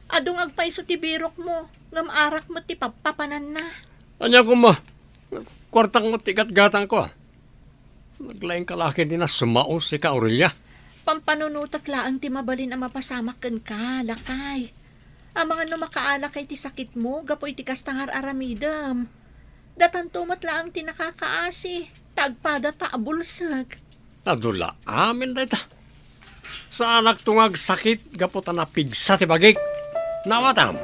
Adu nga agpayso ti birokmo, ngem arak met ti pappapananna. Ania koma? Kuartak met ti gatgatangko. Naglaingka la ketdi a sumao sika, Aurelia. Pampanunotek laeng ti mabalin a mapasamak kenka, lakay. Amangan no makaalakay ti sakitmo gapu iti kasta nga ar-aramidem. Datanto met laeng ti nakakaasi, ta agpadata a bulsek. Adu la amin dayta. Saanakto nga agsakit gapu ta napigsa ti bagik. Naawatam.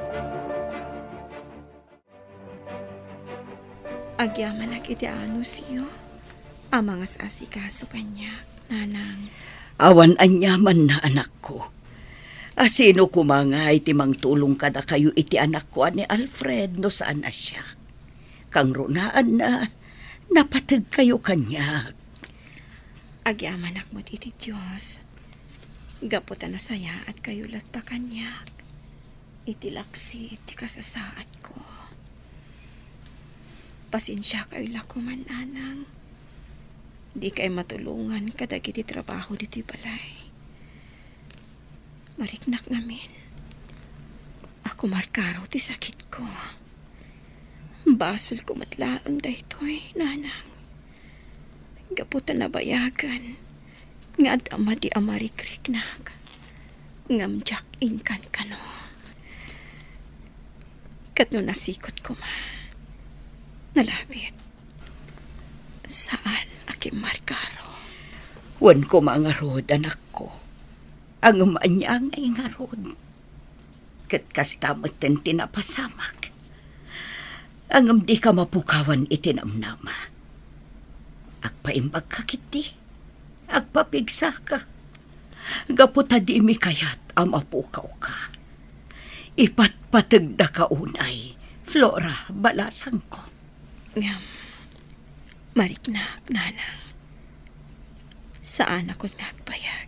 Agyamanak iti anusyo a mangas-asikaso kaniak, Nanang. Awan aniamanna, anakko. A sino koma ngay ti mangtulong kadakayo iti anakko a ni Alfred no saan a siak? Kangrunaanna, napategkayo kaniak. Agyamanak met iti Dios, gapu ta nasayaatkayo latta kaniak iti laksid ti kasasaadko. Pasensiakayo la koma, Nanang. Dikay matulongan kadagiti trabaho ditoy balay. Mariknak ngamin a kumarkaro ti sakitko. Basolko met laeng daytoy, Nanang. Gapu ta nabayagen nga adda madi a marikriknak, ngem diak inkankano. Ket no nasikot koma, nalabit, saan a kimmarkaro. Wen koma ngarud, anakko. Ngem ania ngay ngarud? Ket kasta metten ti napasamak. Ngem dika mapukawan iti namnama. Agpaimbagka ketdi. Agpapigsaka. Gapu ta dimi kayat a mapukawka. Ipatpategdaka unay, Flora, balasangko. Ngem, mariknak, Nanang. Saanakon nga agbayag.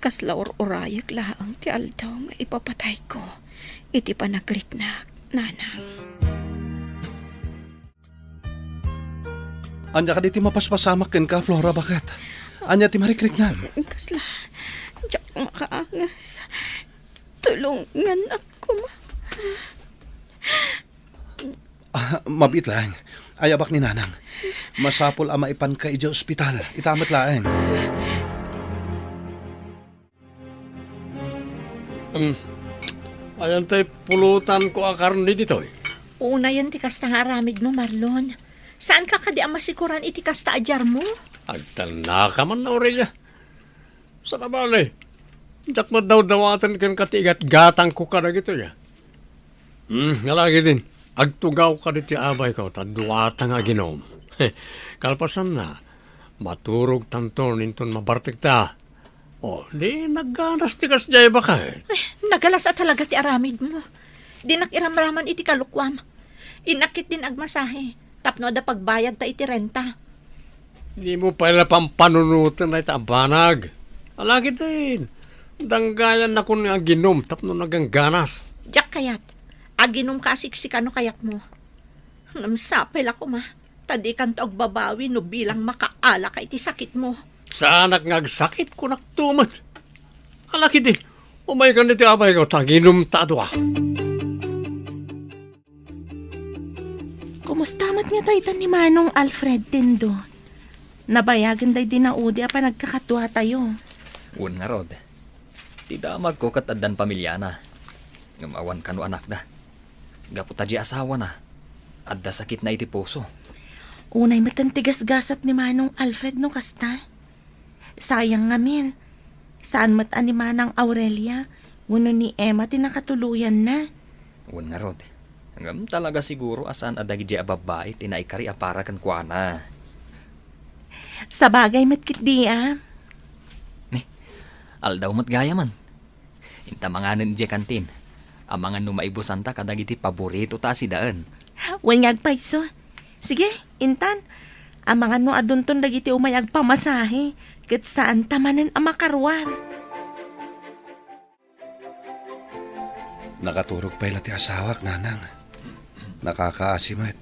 Kasla ur-urayek laeng ti aldaw nga ipapatayko iti panagriknak, Nanang. Ania kadi ti mapaspasamak kenka, Flora, baket? Ania ti marikriknam? Kasla, diak makaangas. Tulonganak koma. Ah, mabiit laeng. Ayabak ni Nanang. Masapul a maipanka idiay ospital. Ita met laeng. Um, ayan tay pulutanko a karne ditoy. Unayen ti kasta nga aramidmo, Marlon. Saanka kadi a masikoran iti kasta a diarmo? Agtannaka man, Aurelia. Saan a bale, diak met dawdawaten kenka ti igatgatangko kadagitoy, a. Hmm, alagiden, agtugawka ditoy abayko ta duata nga aginum. Kalpasanna, maturogtanton inton mabartekta. O, di nagganas ti kasdiay, baket. Ay, nagalas a talaga ti aramidmo. Dinak iramraman iti kalokuam. Innak ketdin agmasahe tapno adda pagbayadta iti renta. Dimo pay la pampanunoten dayta a banag. Alagiden, danggayannakon nga aginum tapno nagangganas. Diak kayat. Aginumka a siksika no kayatmo. Ngem sapay la koma, ta dikanto agbabawi no bilang makaalaka iti sakitmo. Saanak nga agsakit, kunakto met. Alagiden, umaykan ditoy abayko ta aginumta a dua. Kumusta met ngata ita ni Manong Alfred, Tindo? Nabayagen daydi naudi a panagkakaduatayo. Wen ngarud, ti damagko ket addan pamiliana, ngem awan kano anakda. Gapu ta di asawana, adda sakitna iti puso. Unay met ti gasgasat ni Manong Alfred no kasta. Sayang ngamin, saan met a ni Manang Aurelia wenno ni Emma ti nakatuloyanna. Wen ngarud, ngem talaga siguro a saan a dagidi a babbai ti naikari a para kenkuana. Sabagay met ketdi a. Ni, aldaw met gayamen. Inta manganen idiay kantin. Amangan no maibusanta kadagiti paboritota a sidaen. Wen nga agpayso. Sige, intan. Amangan no adunton dagiti umay agpamasahe, ket saanta manen a makaruar. Nakaturog pay la ti asawak, Nanang. Nakakaasi met.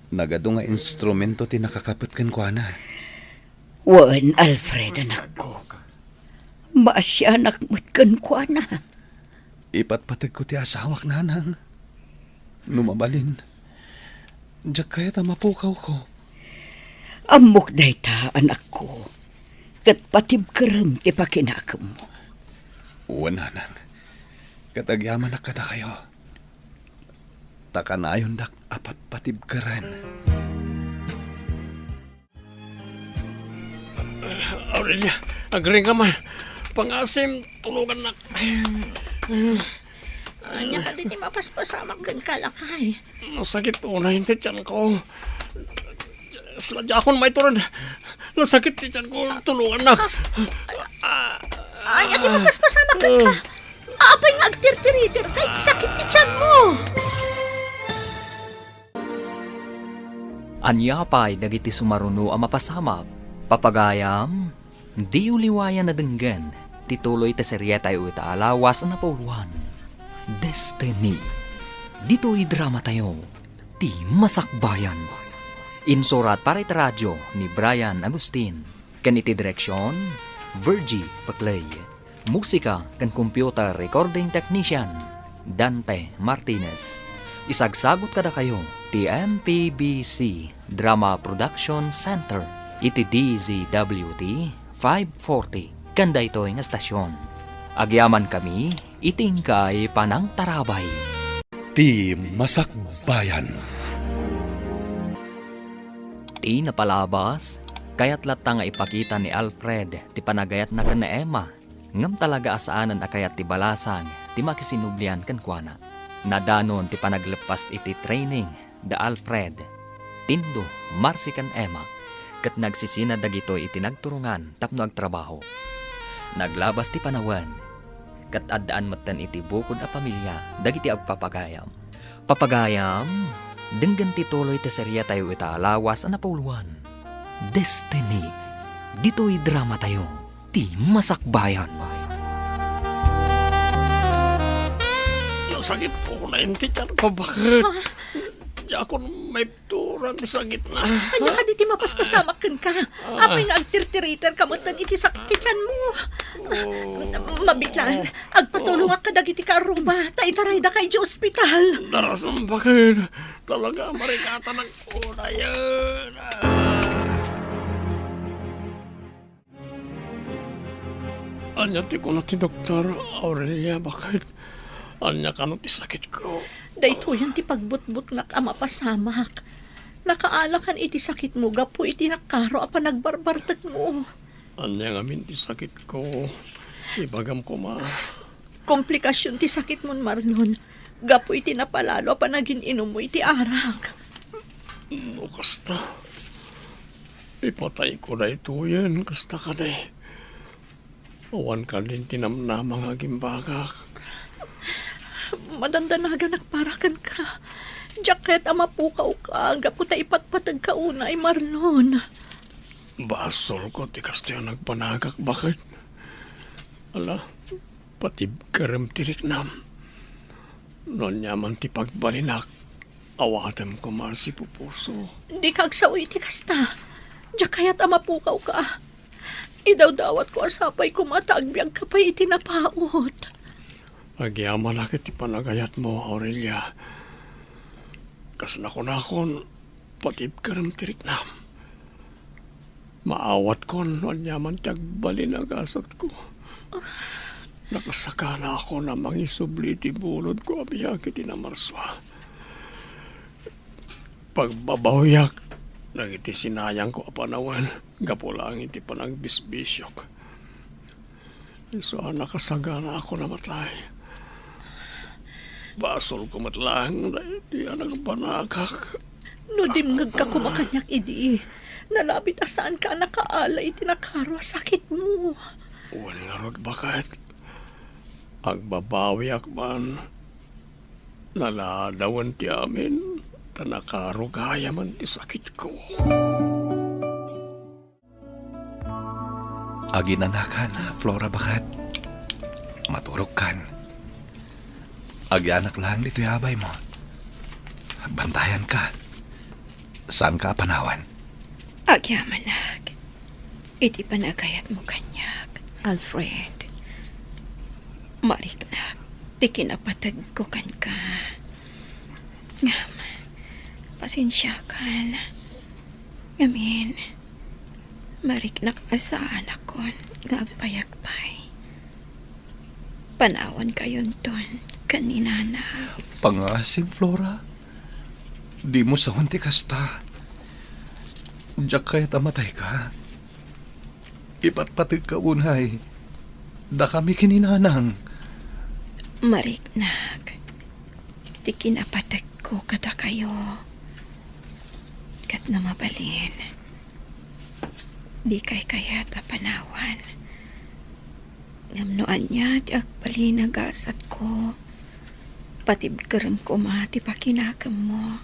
Nagadu nga instrumento ti nakakapet kenkuana. Wen, Alfred, anakko. Maasianak met kenkuana. Ipatpategko ti asawak, Nanang. No mabalin, diak kayat a mapukawko. Ammok dayta, anakko. Ket patibkerem ti pakinakemmo. Wen, Nanang. Ket agyamanak kadakayo. Ta kanayondak a patpatibkeren. Aurelia, agring ka man. Pangasim, tulungannak. Ania kadi ti mapaspasamak kenka, lakay? Nasakit unay ti tianko. Sla, diakon maitured. Nasakit ti tianko, tulungannak. Ania ti mapaspasamak kenka? Apay nga agtirtiriterka iti sakit ti tianmo? Ania pay dagiti sumaruno a mapasamak? Papagayam, diyo liwayan a denggen ti tuloy ti serietayo ita a lawas a napauluan, Destiny. Ditoy dramatayo, Ti Masakbayan. Insurat para iti radio ni Brian Agustin. Ken iti direksion, Virgie Paclay. Musika ken computer recording technician, Dante Martinez. Isagsagut kadakayo ti M P B C Drama Production Center iti D Z W T five forty ken daytoy nga estasion. Agyamankami iti inkay panangtarabay. Ti Masakbayan. Ti napalabas, kayat latta nga ipakita ni Alfred ti panagayatna ken ni Emma, ngem talaga a saanen a kayat ti balasang ti makisinublian kenkuana. Nadanon ti panagleppas iti training da Alfred, Tindo, Marcy ken Emma, ket nagsisina dagitoy iti nagturongan tapno agtrabaho. Naglabas ti panawen, ket addaan metten iti bukod a pamilia dagiti agpapagayam. Papagayam, denggen ti tuloy ti seriatayo ita a lawas a napauluan, Destiny. Ditoy dramatayo, Ti Masakbayan. Nasakit ko na inti tiyan ko, bakit? Ha? Diakon maipturan ti sakit na. Ania kadi ti mapaspasamak kenka? Apay nga agtirtiriter ka met iti sakit ti tiyan mo? Oh. Mabitlan, agpatulongak kadagiti kaarruba, ta itaraydaka iti ospital. Darasam, bakit? Talaga, marikatanak unayen. Ah. Ania ti kuna ti doktor, Aurelia, bakit? Ania kano ti sakitko? Daytoyen ti pagbutbutngak a mapasamak. Nakaalakan iti sakitmo gapu iti nakaro a panagbarbartekmo. Ania ngamin ti sakitko? Ibagam koma. Komplikasyon ti sakitmon, Marlon, gapu iti napalalo a panagin-inummo iti arak. No kasta, ipatayko daytoyen, kasta kadi. Awan kadin ti namnama nga agimbagak. Madandanaganak para kenka. Diak kayat a mapukawka gapu ta ipatpategka unay, Marlon. Basolko ti kastoy a nagbanagak, baket. Ala, patibkerem ti riknam. No ania man ti pagbalinak, awatem koma a sipupuso. Dika agsao iti kasta. Diak kayat a mapukawka. Idawdawatko a sapay koma ta agbiagka pay iti napaut. Agyamanak iti panagayatmo, Aurelia. Kas nakunakon, patibkerem ti riknam. Maawatkon no aniaman ti agbalin a gasatko. Nakasakana ako a mangisubli iti bunodko a biag iti Namarsua. Pagbabawiak dagiti sinayangko a panawen gapu laeng iti panagbisbisiok. Isu a nakasagana ako a matay. Basolko met laeng daytoy a nagbanagak. No dimngegka koma kaniak idi, nalabit a saanka a nakaala iti nakaro a sakitmo. Wen ngarud, baket. Agbabawiak man. Naladawen ti amin, ta nakaro gayamen ti sakitko. Aginanakan, Flora, baket. Maturogkan. Agyanak laeng ditoy a baymo. Agbantayanka. Saanka a panawan. Agyamanak iti panagayatmo kaniak, Alfred. Mariknak ti kinapategko kenka. Ngem, pasensiakan. Ngamin, mariknak a saanakon nga agpayagpay. Panawankayonton ken ni Nanang. Pangasim, Flora. Dimo sawen ti kasta. Diak kayat a matayka. Ipatpategka unay dakami ken ni Nanang. Mariknak ti kinapategko kadakayo. Ket no mabalin, dikay kayat a panawan. Ngem no ania ti agbalin a gasatko, patibkerem koma ti pakinakemmo.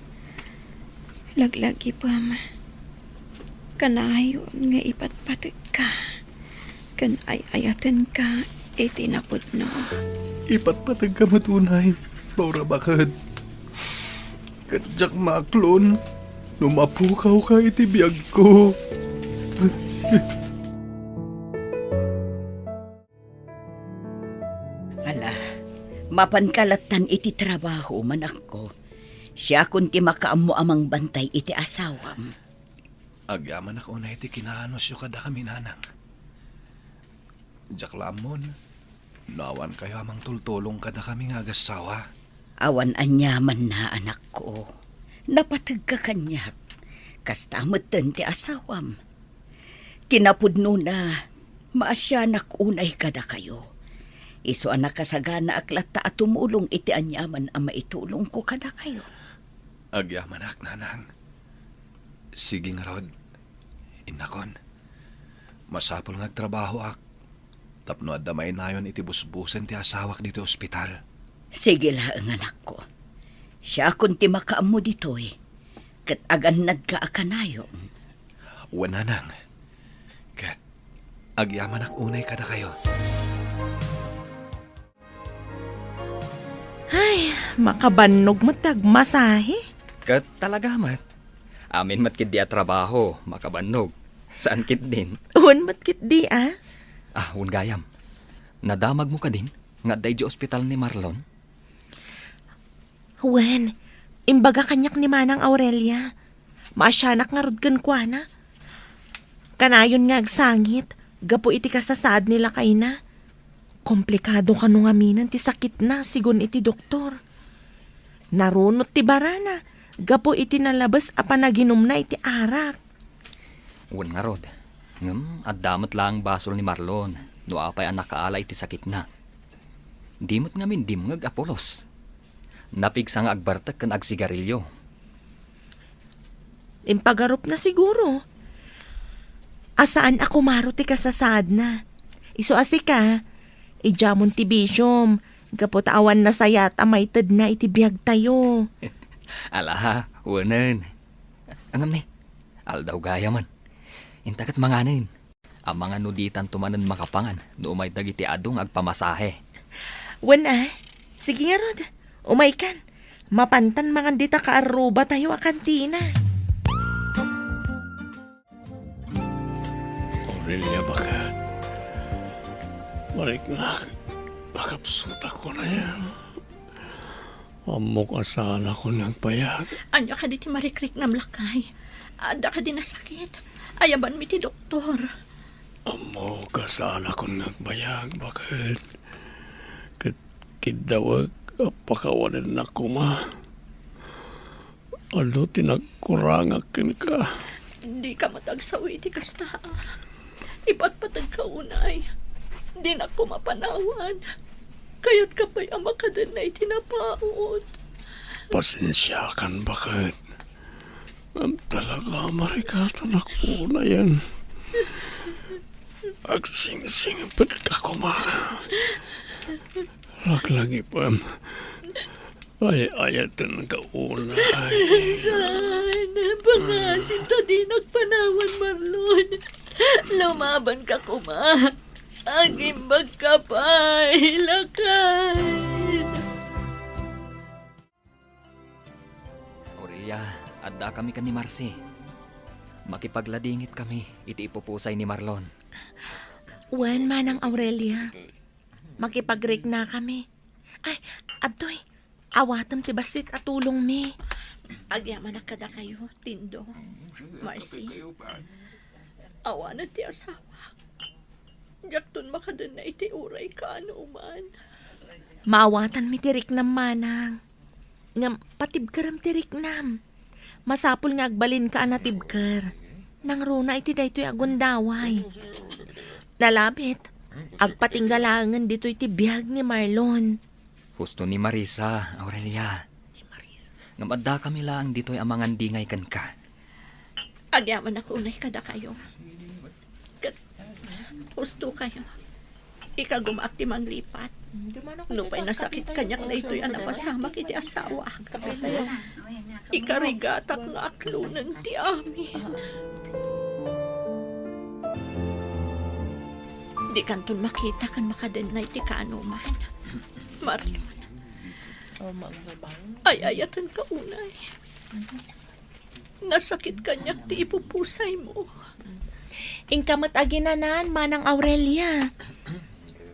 Laglagipem, kanayon nga ipatpategka ken ay-ayatenka iti napudno. Ipatpategka met unay, Flora, baket. Ket diak maaklon no mapukawka iti biagko. Ala, mapanka lattan iti trabaho, manakko. Siakon ti makaammo a mangbantay iti asawam. Agyamanak unay ti kinaanusyo kadakami, Nanang. Diak la ammon no awankayo a mangtultulong kadakami nga agassawa. Awan aniamanna, anakko. Napategka kaniak. Kasta metten ti asawam. Ti napudnona, maasianak unay kadakayo. Isu a nakasaganaak latta a tumulong iti aniaman a maitulongko kadakayo. Agyamanak, Nanang. Sige ngarud, innakon. Masapul nga agtrabahoak tapno adda mainayon iti busbusen ti asawak ditoy ospital. Sige laeng, anakko. Siakon ti makaammo ditoy, ket agannadka a kanayon. Wen, Nanang. Ket agyamanak unay kadakayo. Ay, makabannog met ti agmasahe. Ket talaga met. Amin met ketdi a trabaho, makabannog. Saan ketdin? Wen met ketdi, a? Ah, wen gayam. Nadamagmo kadin nga adda idiay ospital ni Marlon? Wen, imbaga kaniak ni Manang Aurelia. Maasianak ngarud kenkuana. Kanayon nga agsangit gapu iti kasasaad ni lakayna. Komplikado kano ngaminen ti sakitna, sigun iti doktor. Narunot ti barana, gapu iti nalabes a panaginumna iti arak. Wen ngarud, ngem adda met laeng basol ni Marlon no apay a nakaala iti sakitna. Di met ngamin dimngeg a pulos. Napigsa nga agbartek ken agsigarilio. Impagarupna siguro a saan a kumaro ti kasasaadna. Isu a sika, idiamon ti bisiom, gapu ta awan nasayat a maitedna iti biagtayo. Ala, wenen. Ngem ni, aldaw gayamen. Inta ket manganen. Amangan no ditanto manen makapangan no umay dagiti adu nga agpamasahe. Wen a, sige ngarud, umaykan. Mapantan mangan dita kaarrubatayo a kantina. Aurelia, baket. Mariknak, pakapsutak ko na yan. Ammok a saanakon nga agbayag. Ania kadi ti marikriknam, lakay? Adda kadi nasakit? Ayabanmi ti doktor. Ammok a saanakon nga agbayag, baket. Ket kiddawek a pakawanennak koma. Adu ti nagkurangak kenka. Dika met agsawi iti kasta. Ipatpategka unay. Dinak koma panawan. Kayatka pay a makadenna iti napaut. Pasensiakan, baket. Ngem talaga, marikatanak unayen. Agsingsingpetka koma. Laglagipem. Ay-ayatenka unay. Saan? Pangasim ta dinak panawan, Marlon. Lumabanka koma. Agimbagka pay, lakay. Aurelia, addakami ken ni Marcy. Makipagladingitkami iti ipupusay ni Marlon. Wen, Manang Aurelia. Makipagriknakami. Ay, adtoy, awatem ti bassit a tulongmi. Agyamanak kadakayo, Tindo, Marcy. Awanen ti asawak. Diakton makadenna iti uray kaanoman. Maawatanmi ti riknam, manang. Ngem patibkerem ti riknam. Masapul nga agbalinka a natibker. Nangruna iti daytoy a gundaway. Nalabit, agpatingga laengen ditoy ti biag ni Marlon. Husto ni Marisa, Aurelia. Ngem addakami laeng ditoy a mangandingay kenka. Agyamanak unay kadakayo. Ket husto kayo. Ikagumaak ti manglipat. Nupay nasakit kaniak daytoy a napasamak iti asawak. Ikarigatak nga aklonen ti amin. Dikanton makita ken makadenna iti kaanoman. Marion. Ay-ayatenka unay. Nasakit kaniak ti ipupusaymo. Inka met aginanan, Manang Aurelia.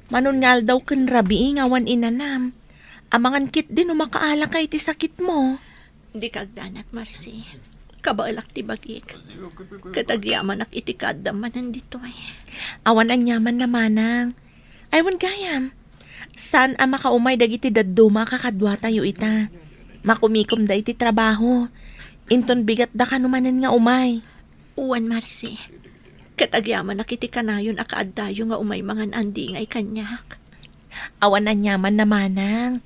Manon nga aldaw ken rabii nga awan inanam. Amangan ketdi no makaalaka iti sakitmo. Dika agdanag, Marcy. Kabaelak ti bagik. Ket agyamanak iti kaaddam manen ditoy. Awan aniaman a manang. Ay, wen gayam. Saan a makaumay dagiti dadduma a kakaduatayo ita. Makumikomda iti trabaho. Inton bigatda kano manen nga umay. Wen, Marcy. Ket agyamanak iti kanayon a kaaddayo nga umay mangan-andingay kaniak. Awan aniaman a manang.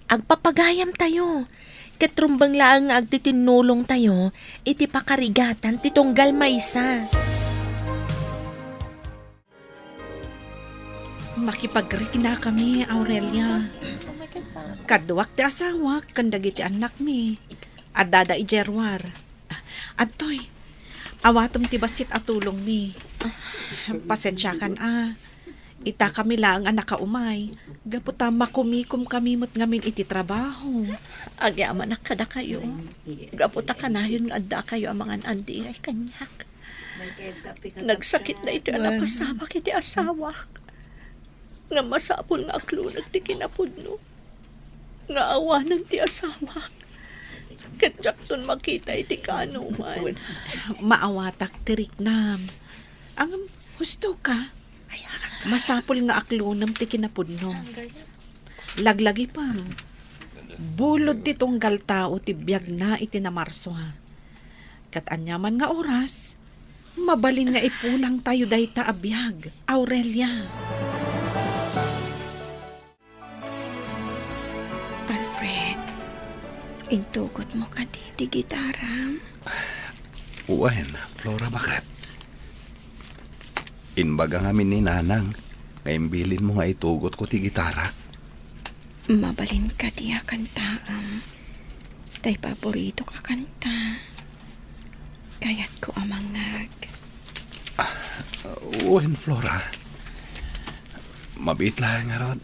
Agpapagayamtayo. Ket rumbeng laeng nga agtitinnulongtayo iti pakarigatan ti tunggal maysa. Makipagriknakami, Aurelia. Kaduak ti asawak ken dagiti annakmi. Addada idiay ruar. Adtoy, awatem ti bassit a tulongmi. Pasensiakan a. Itakami laeng a nakaumay. Gapu ta makumikomkami met ngamin iti trabaho. Agyamanak kadakayo. Gapu ta kanayon nga addakayo a mangan-andingay kaniak. Nagsakit daytoy a napasamak iti asawak. Nga masapul nga aklonek ti kinapudno. Nga awanen ti asawak. Ket diakton makita iti kaanoman. Maawatak ti riknam. Ngem, husto ka. Masapul nga aklonem ti kinapudno. Laglagipem. Bulod ti tunggal tao ti biagna iti Namarso, ha. Ket aniaman nga oras, mabalin nga ipulangtayo dayta a biag, Aurelia. Alfred, intugotmo kadi ti gitaram? Wen, Flora, baket. Imbaga ngamin ni Nanang nga imbilinmo nga itugotko ti gitarak. Mabalin kadi a kantaem tay paboritok a kanta? Kayatko a mangngeg. Wen, Flora. Mabiit laeng ngarud.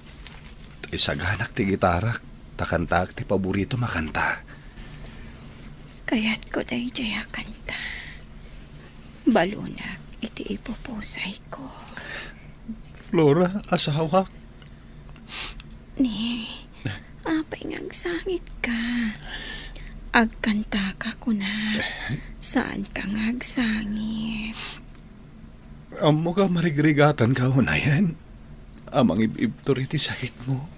Isaganak ti gitarak, ta kantaak ti paboritom a kanta. Kayatko daydiay a kanta. Balonak iti ipupusayko. Flora, asawak. Ni, apay nga agsangitka? Agkantaka, kunak. Saanka nga agsangit. Ammok a marigrigatanka unayen a mangib-ibtur iti sakitmo.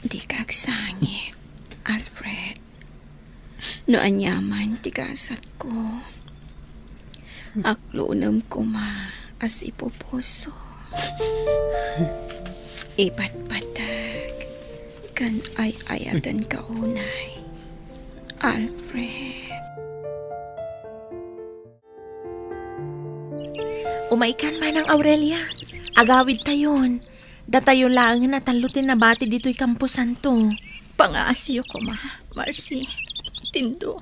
Dika agsangit, Alfred. No aniaman ti gasatko, aklunem koma a sipupuso. Ipatpateg ken ay-ayatenka unay, Alfred. Umaykan, Manang Aurelia. Agawidtayon. Datayo laengen a tallo ti nabati ditoy kamposanto. Pangaasiyo koma, Marcy. Tindo,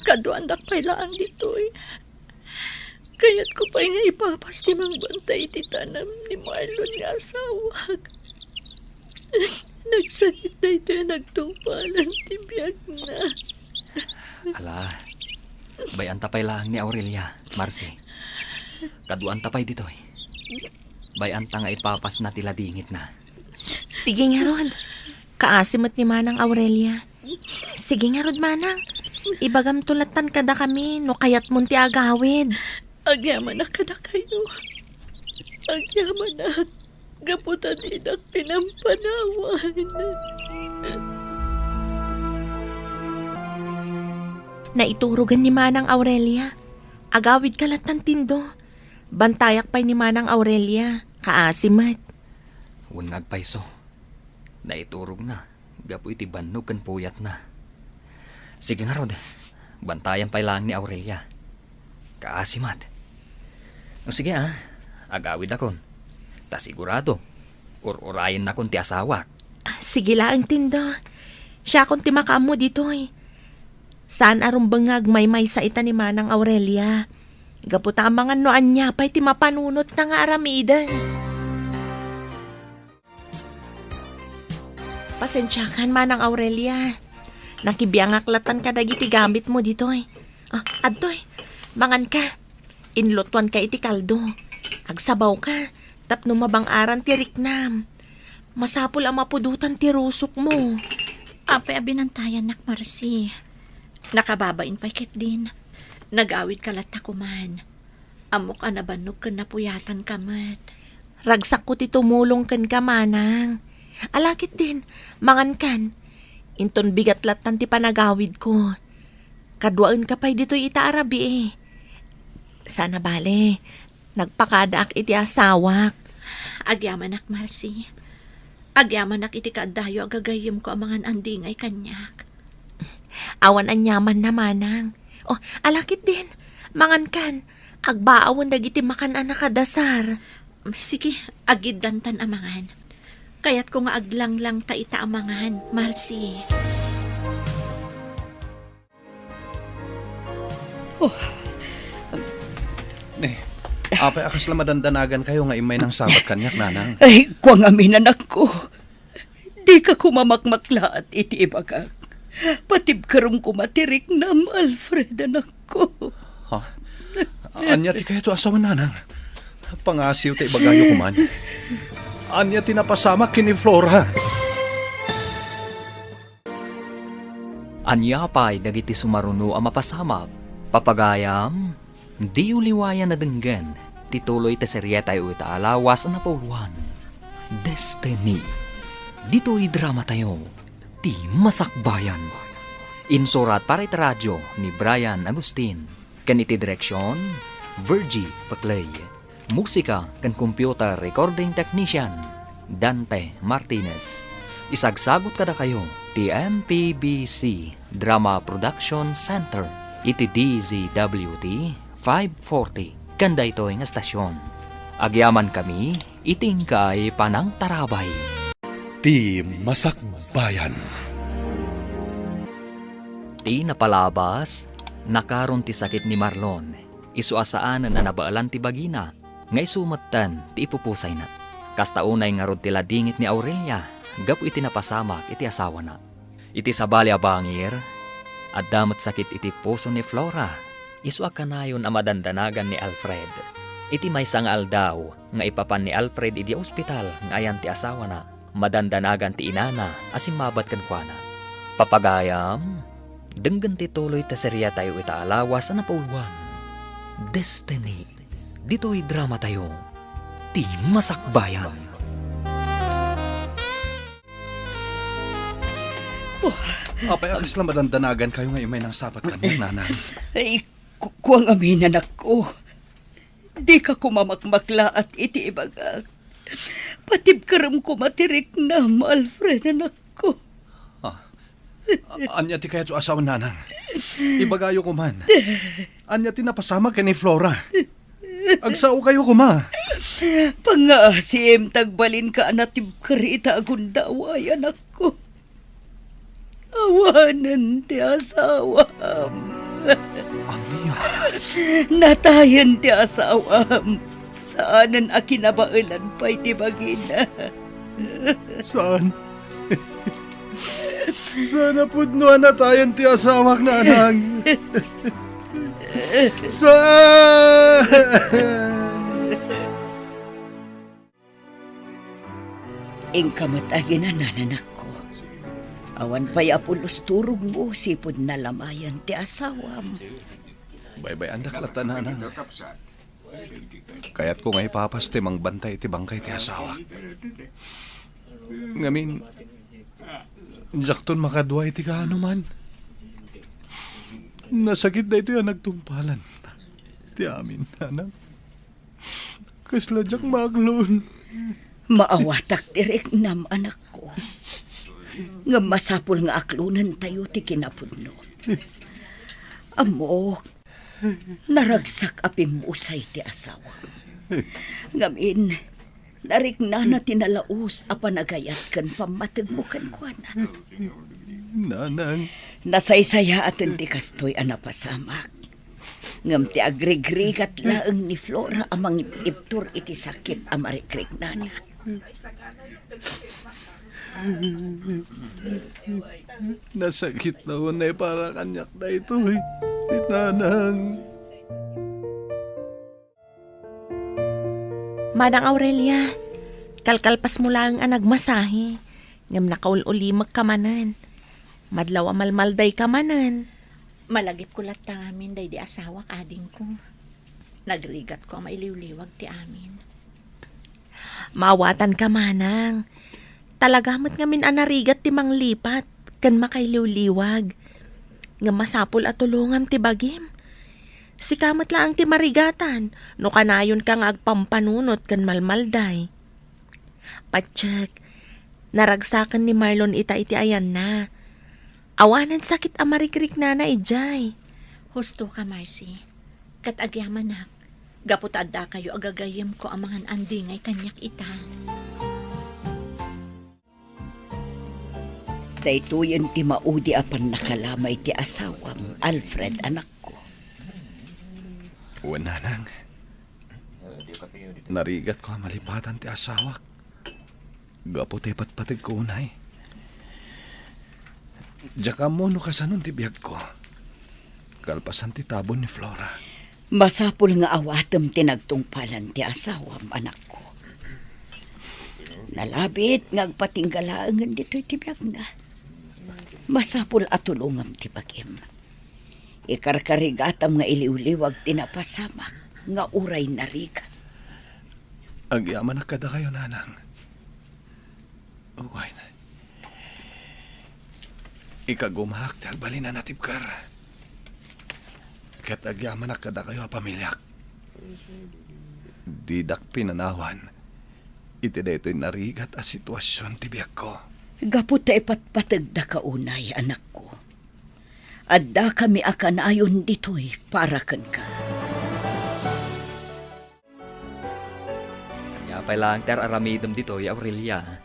kaduaandak pay laeng ditoy. Kayatko pay nga ipapas ti mangbantay iti tanem ni Marlon nga asawak. Nagsakit daytoy a nagtungpalan ti biagna. Ala, bay-anta pay laeng ni Aurelia, Marcy. Kaduaanta pay ditoy. Bay-anta nga ipapasna ti ladingitna. Sige ngarud. Kaasi met ni Manang Aurelia. Sige ngarud, Manang. Ibagamto lattan kadakami no kayatmon ti agawid. Agyamanak kadakayo. Agyamanak. Gapu ta didak pinampanawan. Naiturogen ni Manang Aurelia. Agawidka lattan, Tindo. Bantayak pay ni Manang Aurelia. Kaasi met. Wen nga agpayso. Naiturogna gapu iti bannog ken puyatna. Sige ngarud, bantayan pay laeng ni Aurelia. Kaasi met. O sige a, agawidakon. Ta sigurado, ur-urayennakon ti asawak. Ah, sige laeng, Tindo. Siakon ti makaammo ditoy. Saan a rumbeng nga agmaymaysa ita ni Manang Aurelia. Gapu ta amangan no ania pay ti mapanunotna nga aramiden. Pasensiakan, Manang Aurelia. Nakibiangak lattan kadagiti gamitmo ditoy. Ah, adtoy, manganka. Inlutoanka iti kaldo. Agsabawka, tapno mabang-aran ti riknam. Masapul a mapudotan ti rusokmo. Apay a binantayannak, Marcy? Nakababain pay ketdin. Nagawidka latta koman. Ammok a nabannog ken napuyatanka met. Ragsakko ti tumulong kenka, Manang. Ala ketdin, mangankan. Inton bigat lattan ti panagawidko. Kaduaenka pay ditoy ita a rabii. Saan a bale, nagpakadaak iti asawak. Agyamanak, Marcy. Agyamanak iti kaaddayo a gagayyemko a mangan-andingay kaniak. Awan aniamanna, Manang. O, ala ketdin, mangankan. Agbaawen dagiti makan a nakadasar. Sige, agiddantan a mangan. Kayatko nga aglanglang ta ita a mangan, Marcy. Oh. Ne, apay a kasla madandanagankayo nga immay nangsabat kaniak, Nanang? Ay, kua ngamin, anakko. Dika koma makmaklaat iti ibagak. Patibkerem koma ti riknam, Alfred, anakko. Ha? Ania ti kayatyo a sawen, Nanang? Pangasiw ta ibagayo koman. Ania ti napasamak ken ni Flora? Ania pay dagiti sumaruno a mapasamak, papagayam? Diyo liwayan a denggen ti tuloy ti serietayo ita a lawas a napauluan, Destiny. Ditoy dramatayo, Ti Masakbayan. Insurat para iti radio ni Brian Agustin. Ken iti direksion, Virgie Paclay. Musika ken computer recording technician, Dante Martinez. Isagsagut kadakayo ti M P B C Drama Production Center iti D Z W T five forty ken daytoy nga estasion. Agyamankami iti inkay panangtarabay. Ti Masakbayan. Ti napalabas, nakaron ti sakit ni Marlon. Isu a saanen a nabaelan ti bagina, nga isu metten ti ipupusayna. Kasta unay ngarud ti ladingit ni Aurelia gapu iti napasamak iti asawana. Iti sabali a bangir, adda met sakit iti puso ni Flora, isu a kanayon a madandanagan ni Alfred. Iti maysa nga aldaw nga ipapan ni Alfred idiay ospital nga ayan ti asawana, madandanagan ti inana a simmabat kenkuana. Papagayam, denggen ti tuloy ti seriatayo ita a lawas a napauluan, Destiny. Ditoy dramatayo, Ti Masakbayan. Oh. Apay a kasla madandanagankayo nga immay nangsabat kaniak, Nanang? Ay, ku-, kua ngamin, anakko. Dika koma makmaklaat iti ibagak. Patibkerem koma ti riknam, Alfred, anakko. Ah. A-, ania ti kayatyo a sawen, Nanang? Ibagayo koman. Ania ti napasamak ken ni Flora? Agsaokayo koma. Pangngaasim ta agbalinka a natibker ita a gundaway, anakko. Awanen ti asawam. Ania? Natayen ti asawam. Saanen a kinabaelan pay ti bagina. Saan? Saan a pudno a natayen ti asawak, Nanang? Saan? Inka met aginan, anakko. Awan pay a pulos turogmo sipud nalamayan ti asawam. Baybay-andak latta, Nanang. Kayatko nga ipapas ti mangbantay iti bangkay ti asawak. Ngamin, diakton makadua iti kaanoman. Nasakit daytoy a nagtungpalan ti amin, Nanang. Kasla diak maaklon. Maawatak ti riknam, anakko. Ngem masapul nga aklonentayo ti kinapudno. Ammok, naragsak a pimmusay ti asawam. Ngamin, nariknana ti nalaus a panagayat ken pammategmo kenkuana. Nanang. Nasaysayaaten ti kastoy a napasamak. Ngem ti agrigrigat laeng ni Flora a mangib-ibtur iti sakit a marikriknana. Nasakit la unay para kaniak daytoy, Nanang. Manang Aurelia, kalkalpasmo laeng a nagmasahe, ngem nakaul-ulimekka manen. Madlaw a malmaldayka manen. Malagipko latta ngamin daydi asawak, adingko. Nagrigatko a mailiwliwag ti amin. Maawatanka, manang. Talaga met ngamin a narigat ti manglipat ken makailiwliwag. Ngem masapul a tulongam ti bagim. Sika met laeng ti marigatan no kanayonka nga agpampanunot ken malmalday. Patiek, naragsaken ni Marlon ita iti ayanna. Awanen sakit a marikriknana idiay. Husto ka, Marcy. Ket agyamanak, gapu ta addakayo a gagayyemko a mangan-andingay kaniak ita. Daytoyen ti maudi a pannakalamay ti asawam, Alfred, anakko. Wen, Nanang. Narigatko a malipatan ti asawak gapu ta ipatpategko unay. Diak ammo no kasanon ti biagko kalpasan ti tabon ni Flora. Masapul nga awatem ti nagtungpalan ti asawam, anakko. Nalabit nga agpatingga laengen ditoy ti biagna. Masapul a tulongam ti bagim. Ikarkarigatam nga iliwliwag ti napasamak nga uray narigat. Agyamanak kadakayo, Nanang. Uy, Ikagumaak ti agbalin a natibker. Ket agyamanak kadakayo a pamiliak. Didak pinanawan iti daytoy narigat a situasion ti biagko. Gapu ta ipatpategdaka unay, anakko. Addakami a kanayon ditoy para kenka. Ania pay laeng ti ar-aramidem ditoy, Aurelia?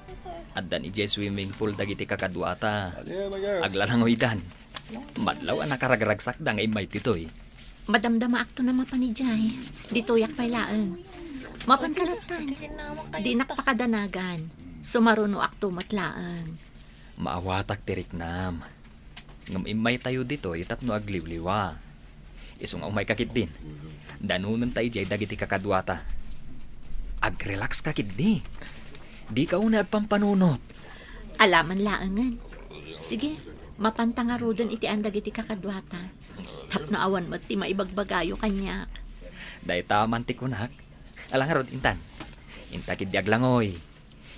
Addan idiay swimming pool dagiti kakaduata. Aglalangoydan. Madlaw a nakaragragsakda nga immay ditoy. Madamdamaakto a mapan idiay. Ditoyak pay laeng. Mapan kalattan. Dinak pakadanagan. Sumarunoakto met laeng. Maawatak ti riknam. Ngem immaytayo ditoy tapno agliwliwa. Isu nga umayka ketdin, danonenta idiay dagiti kakaduata. Agrelaxka ketdi. Dika unay agpampanunot. Alaman laengen. Sige, mapanta ngaruden iti an dagiti kakaduata. Tapno awan met ti maibagbagayo kaniak. Dayta man ti kunak. Ala ngarud, intan. Inta ketdi aglangoy.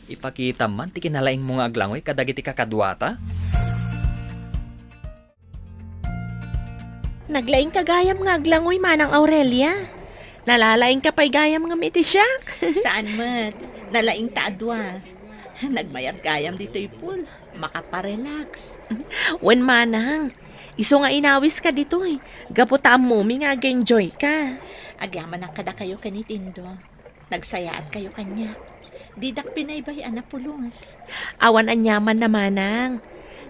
Ipakitam man ti kinalaingmo nga aglangoy kadagiti kakaduata. Naglaingka gayam nga aglangoy, Manang Aurelia. Nalalaingka pay gayam ngem iti siak. Saan met. Nalaingta a dua. Nagmayat gayam ditoy pool. Makaparelax. Wen, Manang. Isu nga inawiska ditoy. Gapu ta ammomi nga ag-enjoyka. Agyamanak kadakayo ken ni Tindo. Nagsayaatkayo kaniak. Didak pinaybay a napulos. Awan aniaman a, Manang.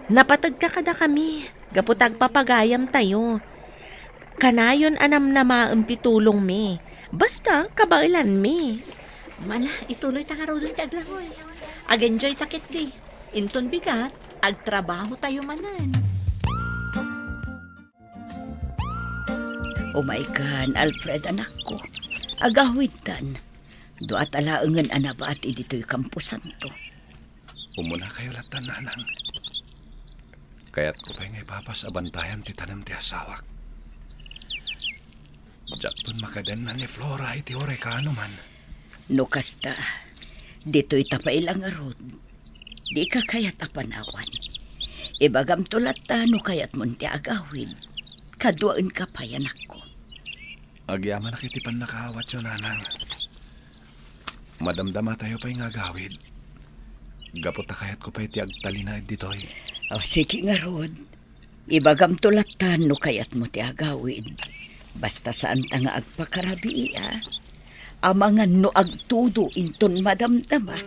Napategka kadakami gapu ta agpapagayamtayo. Kanayon a namnamaem ti tulongmi. Basta, kabaelanmi. Ala, ituloyta ngaruden ti aglangoy. Ag-enjoyta ketdi. Inton bigat, agtrabahotayo manen. Umaykan, Alfred, anakko. Agawidtan. Duata laengen a nabati ditoy kamposanto. Umunakayo lattan, Nanang. Kayatko pay nga ipapas a bantayan ti tanem ti asawak. Diakton makadenna ni Flora iti orekano man. No kasta, ditoyta pay la ngarud. Dika kayat a panawan. Ibagamto latta no kayatmon ti agawid. Kaduaenka pay, anakko. Agyamanak iti pannakaawatyo, Nanang. Madamdamatayo pay nga agawid. Gapu ta kayatko pay ti agtalinaed ditoy. O, sige ngarud. Ibagamto latta no kayatmo ti agawid. Basta saanta nga agpakarabii, a. Amangan no agtudo inton madamdama.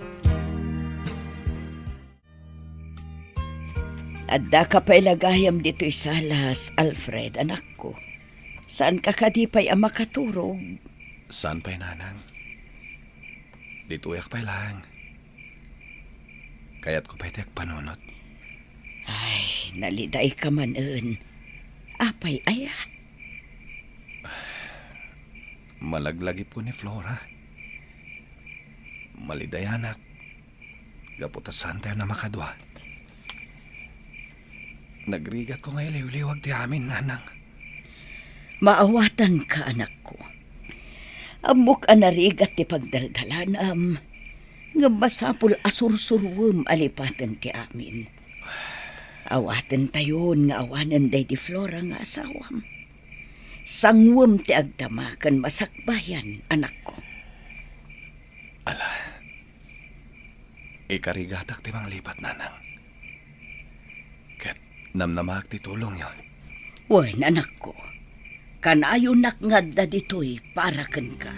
Addaka pay la gayam ditoy salas, Alfred, anakko. Saanka kadi pay a makaturog? Saan pay, Nanang. Ditoyak pay laeng. Kayatko pay ti agpanunot. Ay, nalidayka manen. Apay aya? Malaglagipko ni Flora. Malidayanak. Gapu ta saantayo a makadua. Nagrigatko nga iliwliwag ti amin, Nanang. Maawatanka, anakko. Ammok a narigat ti pagdaldalanam, ngem masapul a sursuruem a lipaten ti amin. Awatentayon nga awanen daydi Flora nga asawam. Sanguem ti agdama ken masakbayan, anakko. Ala, ikarigatak ti manglipat, Nanang. Ket namnamaak ti tulongyo. Wen, anakko, kanayonak nga adda ditoy para kenka.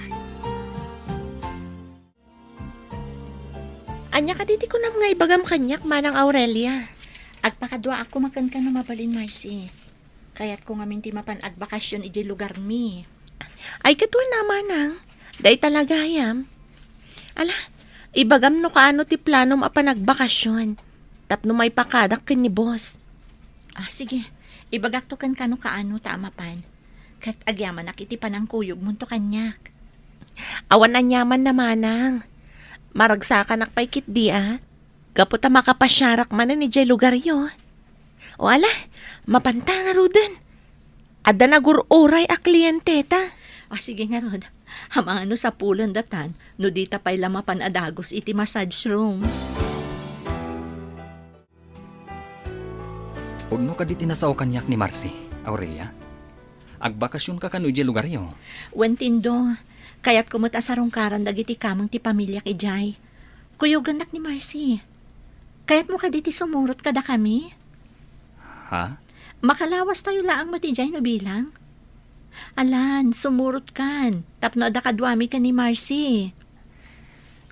Ania kadi ti kunam nga ibagam kaniak, Manang Aurelia? Agpakaduaak koma kenka no mabalin, Marcy. Kayatko ngamin ti mapan agbakasyon idiay lugarmi. Ay, ket wen a, Manang. Dayta la gayam. Ala, ibagam no kaano ti planom a panagbakasyon tapno maipakadak ken ni boss. Ah, sige. Ibagakto kenka no kaano ta a mapan. Ket agyamanak iti panangkuyogmonto kaniak. Awan aniaman a, Manang. Maragsakanak pay ketdi a. Gapu ta makapasiarak manen idiay lugaryo. O ala, mapanta ngaruden. Adda nagur-uray a klienteta. Ah, sige ngarud. Amangan no sapulendatan no dita pay la mapan a dagus iti massage room. Pudno kadi ti nasao kaniak ni Marcy, Aurelia? Agbakasionka kano idiay lugaryo? Wen, Tindo, kayatko met a sarungkaran dagiti kameng ti pamiliak idiay. Kuyogennak ni Marcy. Kayatmo kadi ti sumurot kadakami? Ha? Makalawastayo laeng met idiay no bilang. Alan, sumurotkan, tapno adda kaduami ken ni Marcy.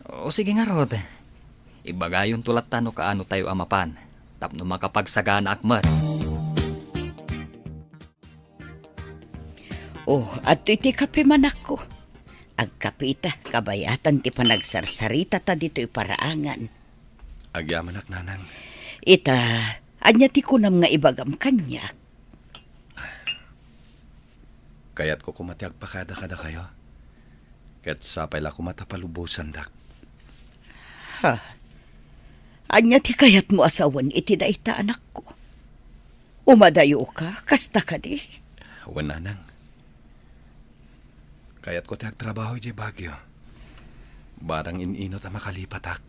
O sige ngarud. Ibagayonto latta no kaanotayo a mapan, tapno makapagsaganaak met. Oh, adtoy ti kape, manakko. Agkapeta, kabayatan ti panagsarsarita ditoy paraangan. Agyamanak, nanang. Ita, ania ti kunam nga ibagam kaniak? Kayatko koma ti agpakada kadakayo. Ket sapay la koma ta palubosandak. Ha? Ania ti kayatmo a sawen iti dayta, anakko? Umadayoka, kasta kadi? Wen, nanang. Kayatko ti agtrabaho idiay Baguio. Barang in-inut a makalipatak,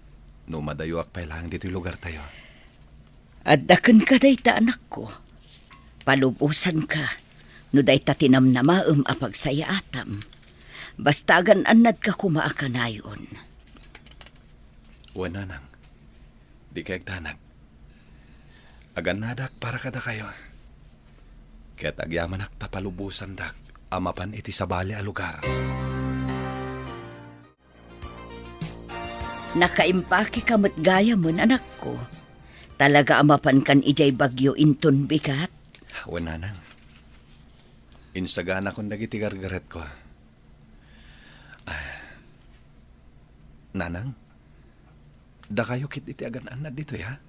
no umadayoak pay laeng ditoy lugartayo. Adda kenka dayta, anakko. Palubosanka no dayta ti namnamaem a pagsayaatam. Basta agan-annadka koma a kanayon. Wen, nanang. Dika agdanag. Agannadak para kadakayo. Ket agyamanak ta palubosandak a mapan iti sabali a lugar. Nakaimpakeka met gayamen, anakko. Talaga a mapankan idiay Baguio inton bigat? Wen, nanang. Insaganakon dagiti gargaretko. Ah, nanang, dakayo ket iti agan-annad ditoy, ha?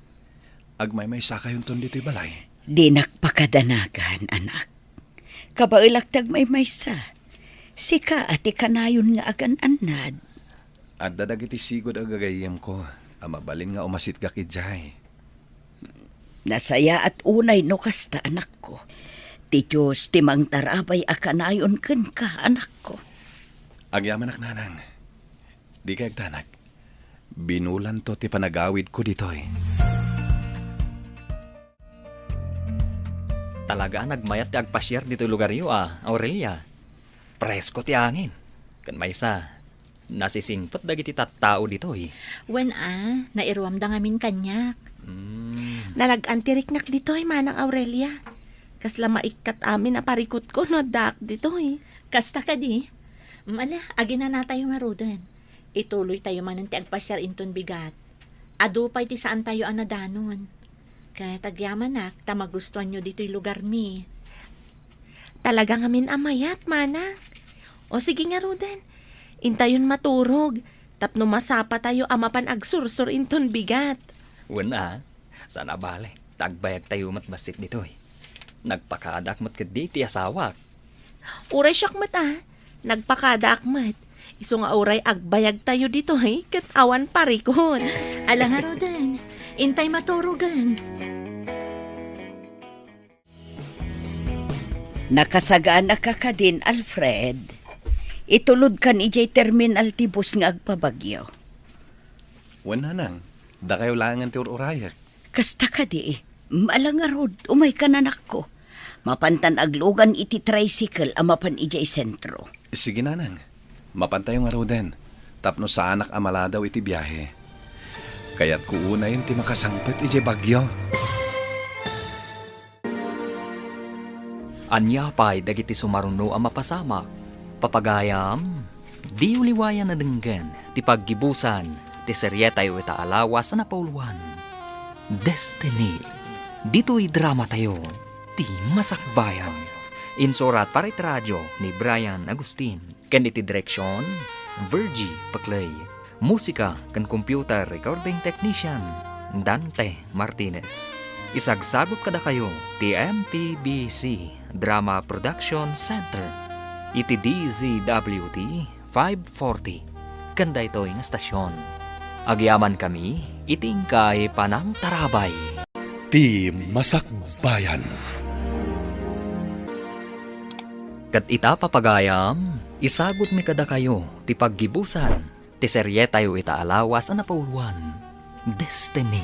Agmaymaysakayonton ditoy balay. Dinak pakadanagan, anak. Kabaelak ti agmaymaysa. Sika a ti kanayon nga agan-annad. Adda dagiti sigud a gagayyemko a mabalin nga umasitgak idiay. Nasayaat unay no kasta, anakko. Ti Dios ti mangtarabay a kanayon kenka, anakko. Agyamanak, nanang. Dika agdanag. Binulanto ti panagawidko ditoy. Talaga a nagmayat ti agpasiar ditoy lugaryo a, Aurelia. Presko ti angin. Ken maysa, nasisingpet dagiti tattao ditoy. Wen a, nairuamda ngamin kaniak. Mm. Nalag-an ti riknak ditoy, Manang Aurelia. Kasla maikkat amin a parikutko no addaak ditoy. Kasta kadi? Mala, aginanatayo ngaruden. Ituloytayo manen ti agpasiar inton bigat. Adu pay ti saantayo a nadanon. Ket agyamanak ta magustuanyo ditoy lugarmi. Talaga ngamin a mayat, Manang. O sige ngaruden, intayon maturog tapno masapatayo a mapan agsursor inton bigat. Wen a, saan a bale, ta agbayagtayo met bassit ditoy. Nagpakadaak met ketdi iti asawak. Uray siak met a, nagpakadaak met. Isu nga uray agbayagtayo ditoy ket awan parikut. Ala ngaruden, intay maturogen. Nakasagaanaka kadin, Alfred? Itulodkan idiay terminal ti bus nga agpabagyo. Wen, nanang, dakayo laengen ti ur-urayek. Kasta kadi, ala ngarud, umaykan, anakko. Mapantan aglugan iti tricycle a mapan idiay sentro. Sige, nanang. Mapantayo ngaruden, tapno saanak a maladaw iti biahe. Kayatko unayen ti makasangpet idiay Baguio. Ania pay dagiti sumaruno a mapasamak? Papagayam, diyo liwayan a denggen ti paggibusan ti serietayo ita a lawas a napauluan, Destiny. Ditoy dramatayo, Ti Masakbayan. Insurat para iti radio ni Brian Agustin. Ken iti direksion, Virgie Paclay. Musika ken computer recording technician, Dante Martinez. Isagsagut kadakayo ti M P B C Drama Production Center iti D Z W T five forty ken daytoy nga stasyon. Agyamankami iti inkay panangtarabay. Ti Masakbayan. Ket ita, papagayam, isagutmi kadakayo ti paggibusan ti serietayo ita a lawas a napauluan, Destiny.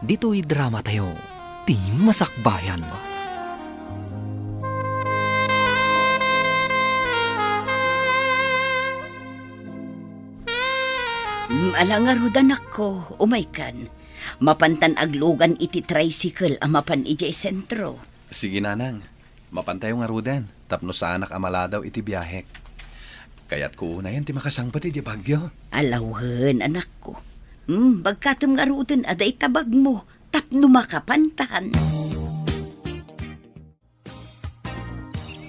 Ditoy dramatayo, ti masakbayan. Mm, ala ngarud, anakko, umaykan. Mapantan aglugan iti tricycle a mapan idiay sentro. Sige, nanang. Mapantayo ngaruden, tapno saanak a maladaw iti biahek. Kayatko unayen ti makasangpet idiay Baguio. Ala wen, anakko. Hmm, bagkatem ngaruden a dayta bagmo tapno makapantan.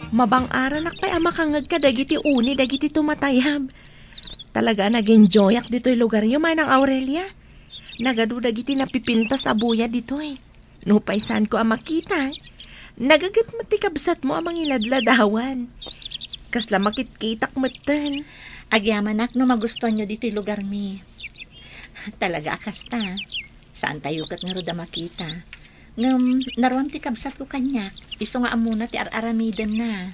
Mabang-aranak pay a makangngeg kadagiti uni dagiti tumatayab. Talaga a nag-enjoyak ditoy lugaryo, Manang Aurelia. Nagadu dagiti napipintas a buya ditoy. Nupay saanko a makita, nagaget met ti kabsatmo a mangiladladawan. Kasla makitkitak metten. Agyamanak no magustuanyo ditoy lugarmi. Talaga a kasta. Saantayo ket ngarud a makita. Ngem naruam ti kabsatko kaniak, isu nga ammona ti ar-aramidenna.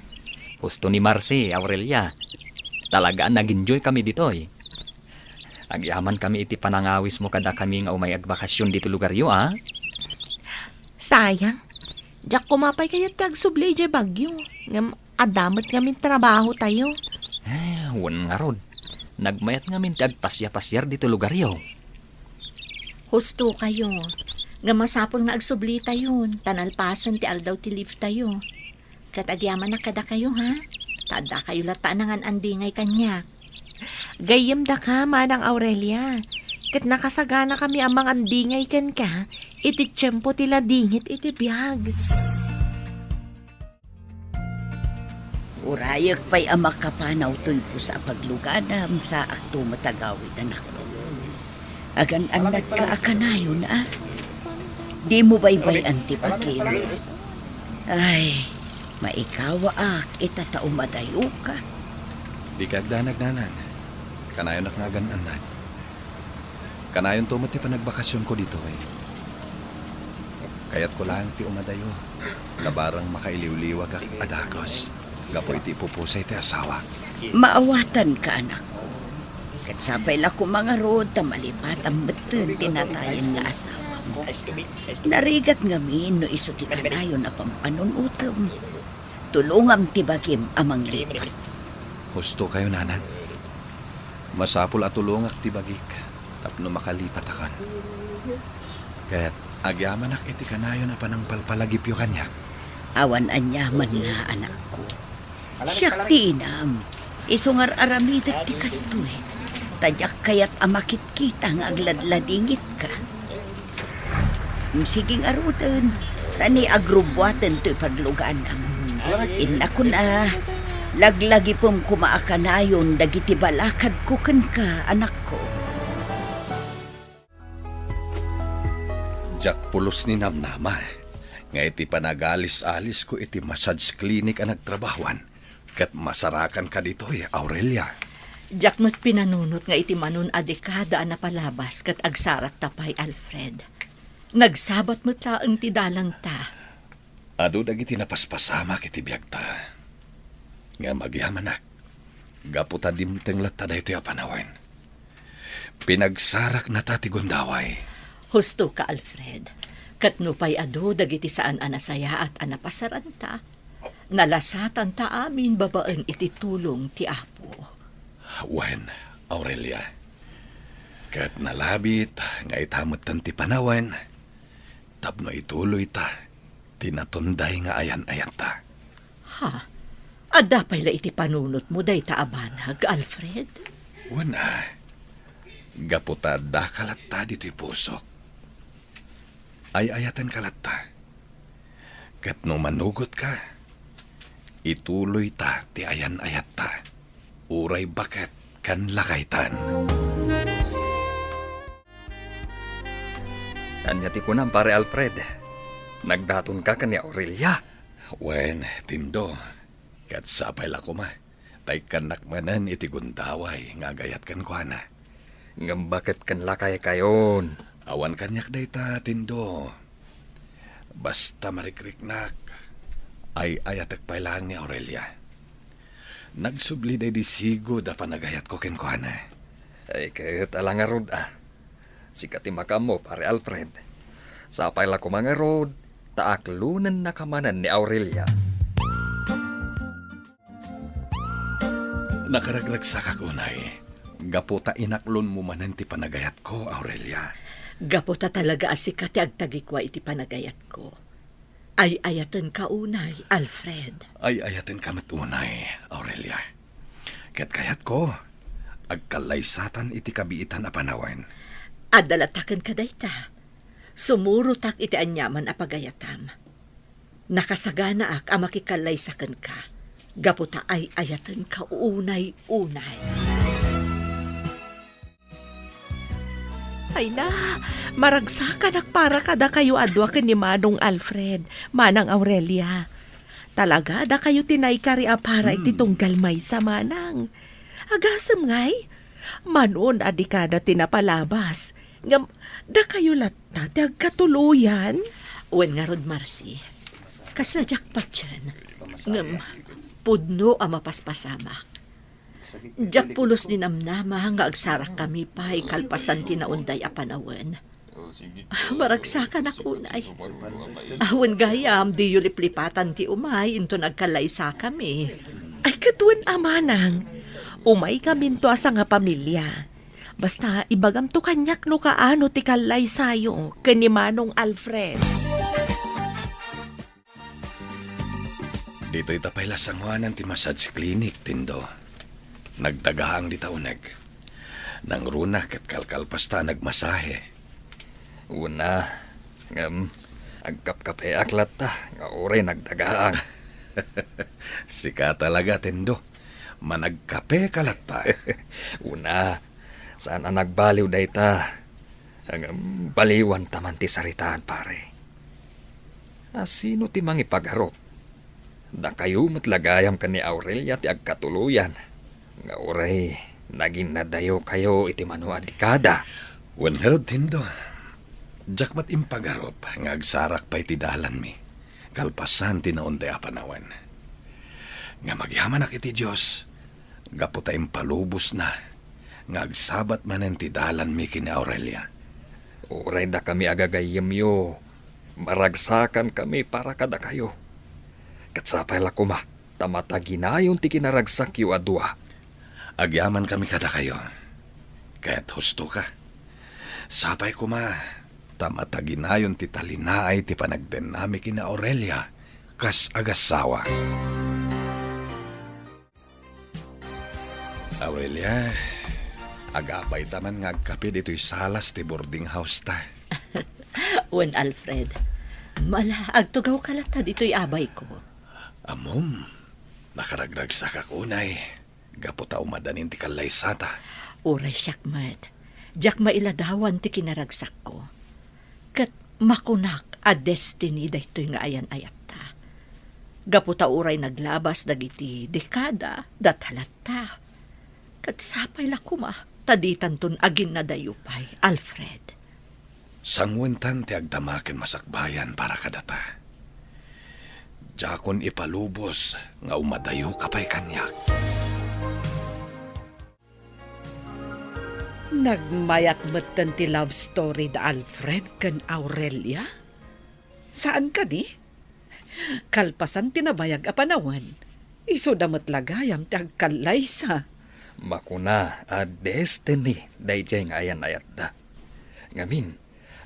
Husto ni Marcy, Aurelia. Talaga a nag-enjoy kami ditoy. Agyamankami iti panangawismo kadakami nga umay agbakasyon ditoy lugaryo, a? Sayang. Diak koma pay kayat ti agsubli idiay Baguio. Ngem adda met ngamin trabahotayo. Eh, wen ngarud. Nagmayat ngamin ti agpasiapasiar ditoy lugaryo. Hustokayo. Ngem masapul nga agsublitayon, ta nalpasen ti aldaw ti leave tayo. Ket agyamanak kadakayo, ha? Ta addakayo latta a nangan-andingay kaniak. Gayyemdaka, Manang Aurelia. Ket nakasaganakami a mangandingay kenka iti tiempo ti ladingit iti biag. Urayek pay a makapanaw toy pusa a pagluganam, saakto met agawid, anakko. Agan-annadka a kanayon, a? Dimo baybay-an ti bagim. Ay, maikawaak ita ta umadayoka. Dika agdanag, nanang. Kanayonak nga agan-annad. Kanayonto met ti panagbakasionko ditoy. Kayatko laeng ti umadayo. Labarang makailiwliwagak a dagus gapu iti ipupusay ti asawak. Maawatanka, anakko. Ket sapay la koma ngarud ta malipatam metten ti natayen nga asawam. Narigat ngamin no isu ti kanayon a pampanunotem. Tulongam ti bagim a manglipat. Hustokayo, nanang. Masapul a tulongak ti bagik tapno makalipatakon. Ket agyamanak iti kanayon a panangpalpalagipyo kaniak. Awan aniamanna, anakko. Siak ti inam. Isu nga ar-aramidek ti kastoy. Ta diak kayat a makitkita nga agladladingitka. Sige ngaruden, ta ni agrubbuaten toy pagluganam. Innakon a, laglagipem koma a kanayon dagiti balakadko kenka, anakko. Diak pulos ni namnama nga iti panagalis-alisko iti massage clinic a nagtrabahoan, ket masarakanka ditoy, Aurelia. Diak met pinanunot nga iti manon a dekada a napalabas ket agsarakta pay, Alfred. Nagsabat met laeng ti dalanta. Adu dagiti napaspasamak iti biagta. Ngem agyamanak, gapu ta dimteng latta daytoy a panawen. Pinagsaraknata ti gundaway. Hustoka, Alfred. Ket nupay adu dagiti saan a nasayaat a napasaranta, nalasatanta amin babaen iti tulong ti Apo. Wen, Aurelia. Ket nalabit nga ita metten ti panawen tapno ituloyta ti natunday nga ayan-ayatta. Ha? Adda pay la iti panunotmo dayta a banag, Alfred? Wen a, gapu ta addaka latta ditoy pusok. Ay-ayatenka latta. Ket no manugotka, ituloyta ti ayan-ayatta. Uray baket ken lakaytan. Ania ti kunam, Pare Alfred? Nagdatonka ken ni Aurelia? Wen, Tindo. Ket sapay la koma, ta ikkannak manen iti gundaway nga agayat kenkuana. Ngem baket ken lakaykayon? Awan kaniak dayta, Tindo. Basta marikriknak, ay-ayatek pay laeng ni Aurelia. Nagsubli daydi sigud a panagayatko kenkuana. Ay, ket ala ngarud a. Sika ti makaammo, Pare Alfred. Sapay la koma ngarud, ta aklonennaka manen ni Aurelia. Nakaragragsakak unay, gapu ta inaklonmo manen ti panagayatko, Aurelia. Gapu ta talaga a sika ti agtagikua iti panagayatko. Ay-ayatenka unay, Alfred. Ay-ayatenka met unay, Aurelia. Ket kayatko, agkallaysatan iti kabiitan a panawen. Adda latta kenka dayta. Sumurotak iti aniaman a pagayatam. Nakasaganaak a makikallaysa kenka, gapu ta ay-ayatenka unay-unay. Ay na, maragsakanak para kadakayo a dua ken ni Manong Alfred, Manang Aurelia. Talaga, dakayo ti naikari a para iti Hmm. tunggal maysa, Manang. Agasem ngay, manon a dekada ti napalabas, ngem dakayo latta ti agkatuloyan? Wen ngarud, Marcy, kasla diak patien, ngem pudno a mapaspasamak. Diak pulos ni namnama nga agsarakkami pay kalpasan ti naunday a panawen. Ah, maragsakanak unay. Awan gayam, diyo liplipatan ti umay inton agkallaysakami. Ay, ket wen a, Manang. Umaykaminto a sangapamilia. Basta, ibagamto kaniak no kaano ti kallaysayo ken ni Manong Alfred. Ditoy ta pay la sangoanan ti massage clinic, Tindo. Nagdagaang dita uneg. Nangruna ket kalkalpasta a nagmasahe. Una, ngem, agkapkapeak latta nga uray nagdagaang. Sika talaga, Tindo. Managkape ka latta. Una, saan a nagbaliw dayta. Ngem baliwan ta man ti saritaan, pare. A sino ti mangipagarup? Dakayo met la gayam ken ni Aurelia ti agkatuloyan, nga uray naginnadayokayo iti mano a dekada. Wen ngarud, Tindo, diak met impagarup nga agsarak pay ti dalanmi, kalpasan ti naunday a panawen. Ngem agyamanak iti Dios, gapu ta impalubosna nga agsabat manen ti dalanmi ken ni Aurelia. Uray dakami a gagayyemyo, maragsakankami para kadakayo. Ket sapay la koma ta mataginayon ti kinaragsakyo a dua. Agyamankami kadakayo. Ket hustoka. Sapay koma ta mataginayon ti talinaay ti panagdennami ken ni Aurelia kas agassawa. Aurelia, agapayta man nga agkape ditoy salas ti boarding house ta. Wen, Alfred, mala, agtugawka latta ditoy abayko. Ammom, nakaragragsakak unay, gapu ta umadanin ti kallaysata. Uray siak met, diak mailadawan ti kinaragsakko. Ket makunak a destiny daytoy nga ayan-ayatta. Gapu ta uray naglabas dagiti dekada, data latta. Ket sapay la koma ta ditanton aginnadayo pay, Alfred. Sanguentan ti agdama ken masakbayan para kadata. Diakon ipalubos nga umadayoka pay kaniak. Nagmayat metten ti love story da Alfred ken Aurelia? Saan kadi? Kalpasan ti nabayag a panawen, isuda met la gayam ti agkallaysa. Makuna a destiny daydiay nga ayan-ayatda. Ngamin,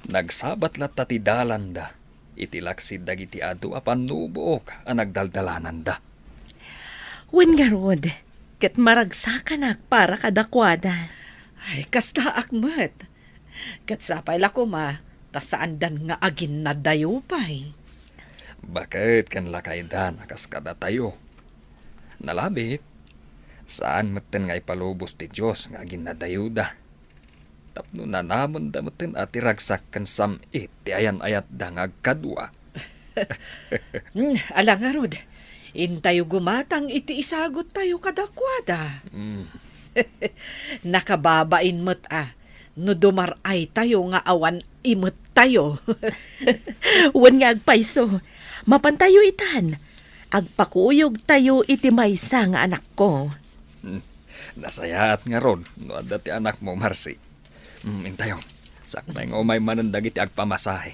nagsabat latta ti dalanda iti laksid dagiti adu a pannubook a nagdaldalananda. Wen ngarud, ket maragsakanak para kadakuada. Ay, kastaak met. Ket sapay la koma, ta saandan nga aginnadayo pay. Baket ken lakaydan a kas kadatayo. Nalabit, saan metten nga ipalubos ti Dios nga aginnadayoda. Tapno nanamenda metten a ti ragsak ken sam-it ti ayan-ayatda nga agkadua. Hmm, ala ngarud, intayo gumatang iti isaguttayo kadakuada. Mm. Nakababain met a no dumar-aytayo nga awan imettayo. Wen nga agpayso, mapantayo itan. Agpakuyogtayo iti maysa nga anakko. Hmm. Nasayaat ngarud no adda ti anakmo, Marcy. Hmm, intayo. Sakbay nga umay manen dagiti agpamasahe.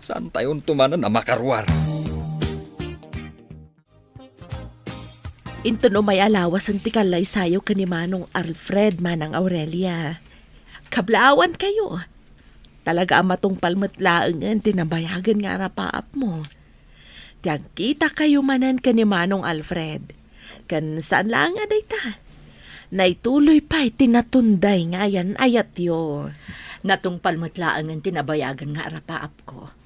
Saantayonto manen a makaruar. Inton umay a lawasen ti kallaysayo ken ni Manong Alfred, Manang Aurelia. Kablaawankayo. Talaga a matungpal met laengen ti nabayagen nga arapaapmo. Ti agkitakayo manen ken ni Manong Alfred. Ken saan laeng a dayta. Naituloy pay ti natunday nga ayan-ayatyo. Natungpal met laengen ti nabayagen nga arapaapko.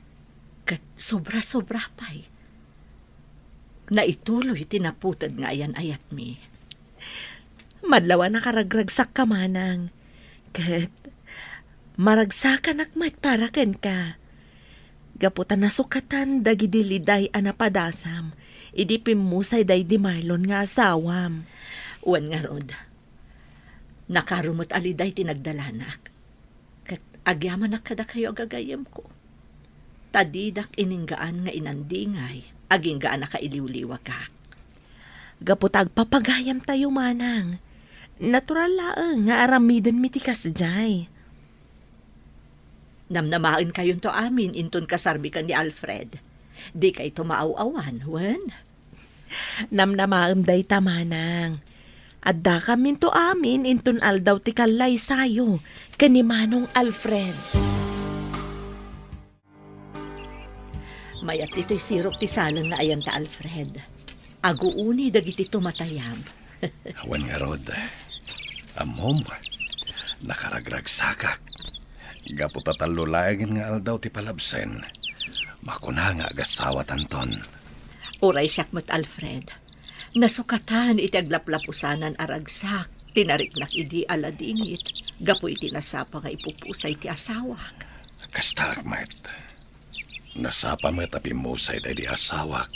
Ket sobra-sobra pay. Naituloy ti naputed nga ayan-ayatmi. Madlaw a nakaragragsakka, Manang. Ket maragsakanak met para kenka. Gapu ta nasukatan dagidi liday a napadasam idi pimmusay daydi Marlon nga asawam. Wen ngarud, nakaro met a liday ti nagdalanak. Ket agyamanak kadakayo a gagayyemko. Ta didak ininggaan nga inandingay, agingga a nakailiwliwagak. Gapu ta agpapagayamtayo, Manang. Natural laeng nga aramidenmi ti kasdiay. Namnamaenkayonto amin inton kasarmi ken ni Alfred. Dikayto maaw-awan, wen? Namnamaem dayta, Manang. Addakaminto amin inton aldaw ti kallaysayo ken ni Manong Alfred. Mayat ditoy sirok ti saleng nga ayanta, Alfred. Aguuni dagiti tumatayab. Awan ngarud. Ammom, nakaragragsakak. Gapu ta tallo laengen nga aldaw ti palabsen, makuna nga agasawatanton. Uray siak met, Alfred. Nasukatan iti aglaplapusanan a ragsak ti nariknak idi aladingit gapu iti nasapa nga ipupusay ti asawak. Kastaak met. Nasapa met a pimmusay daydi asawak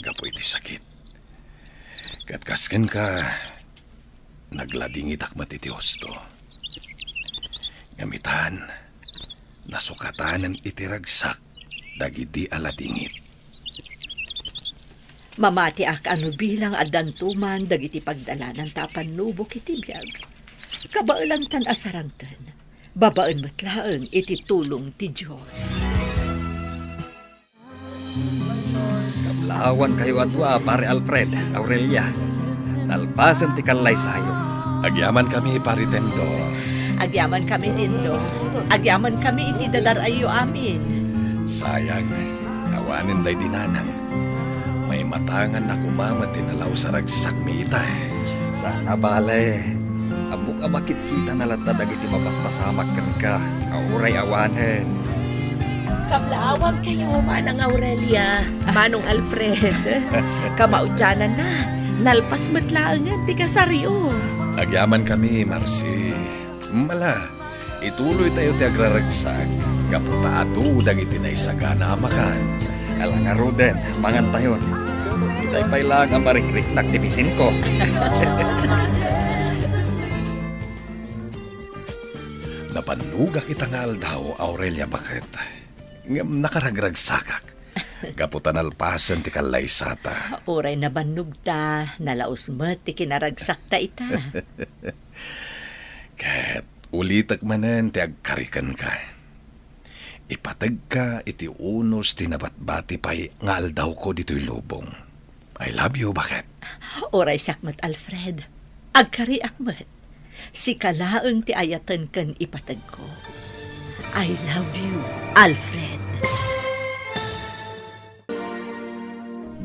gapu iti sakit. Ket kas kenka, nagladingitak met iti husto. Ngem itan, nasukatanen iti ragsak dagidi aladingit. Mamatiak a no bilang addanto man dagiti pagdalananta a pannubok iti biag, kabaelantan a sarangten, babaen met laeng iti tulong ti Dios. Kablaawankayo a dua, Pare Alfred, Aurelia. Nalpasen ti kallaysayo. Agyamankami, Pare Tendo. Agyamankami, Tendo. Agyamankami iti dadar-ayyo amin. Sayang, awanen daydi nanang. Maimatanganna koma met ti nalaus a ragsakmi ita. Saan a bale. Ammok a makitkitana latta dagiti mapaspasamak kenka a uray awanen. Kablaawankayo, Manang Aurelia, Manong Alfred. Kamaudiananna, nalpas met laengen ti kasaryo. Agyamankami, Marci. Mala, ituloytayo ti agraragsak gapu ta adu dagiti naisagana a makan. Ala ngaruden, mangantayon. Itay pay laeng a marikriknak ti bisinko. Napannugak ita nga aldaw, Aurelia, baket. Ngem nakaragragsakak. Gapu ta nalpasen ti kallaysata. Uray nabannogta, nalaus met ti kinaragsakta ita. Ket ulitek manen ti agkari kenka. Ipategka iti unos ti nabatbati pay nga aldawko ditoy lubong. I love you, baket. Uray siak met, Alfred. Agkariak met. Sika laeng ti ayaten ken ipategko. I love you, Alfred.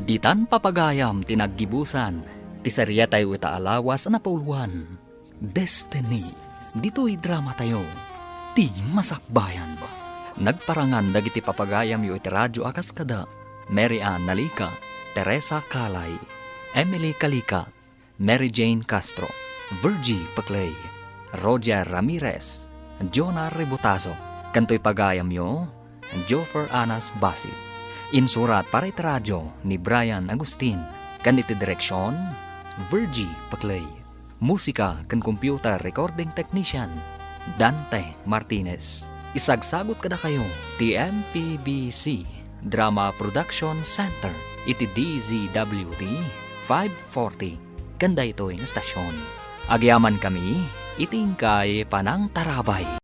Ditan papagayam ti naggibusan, ti seriatayo ita a lawas a napauluan, Destiny. Ditoy dramatayo, ti masakbayan. Nagparangan dagiti papagayamyo iti radyo a kas kada Mary Ann Nalica, Teresa Calay, Emily Calica, Mary Jane Castro, Virgie Peclay, Roger Ramirez, Jonah Rebotazo, ken toy pagayamyo, Joffer Anas Basit. Insurat para iti radyo ni Brian Agustin, ken iti direksion, Virgie Peclay. Musika ken computer recording technician, Dante Martinez. Isagsagut kadakayo ti M P B C Drama Production Center iti D Z W T five forty ken daytoy nga stasyon. Agyamankami iti inkay panangtarabay.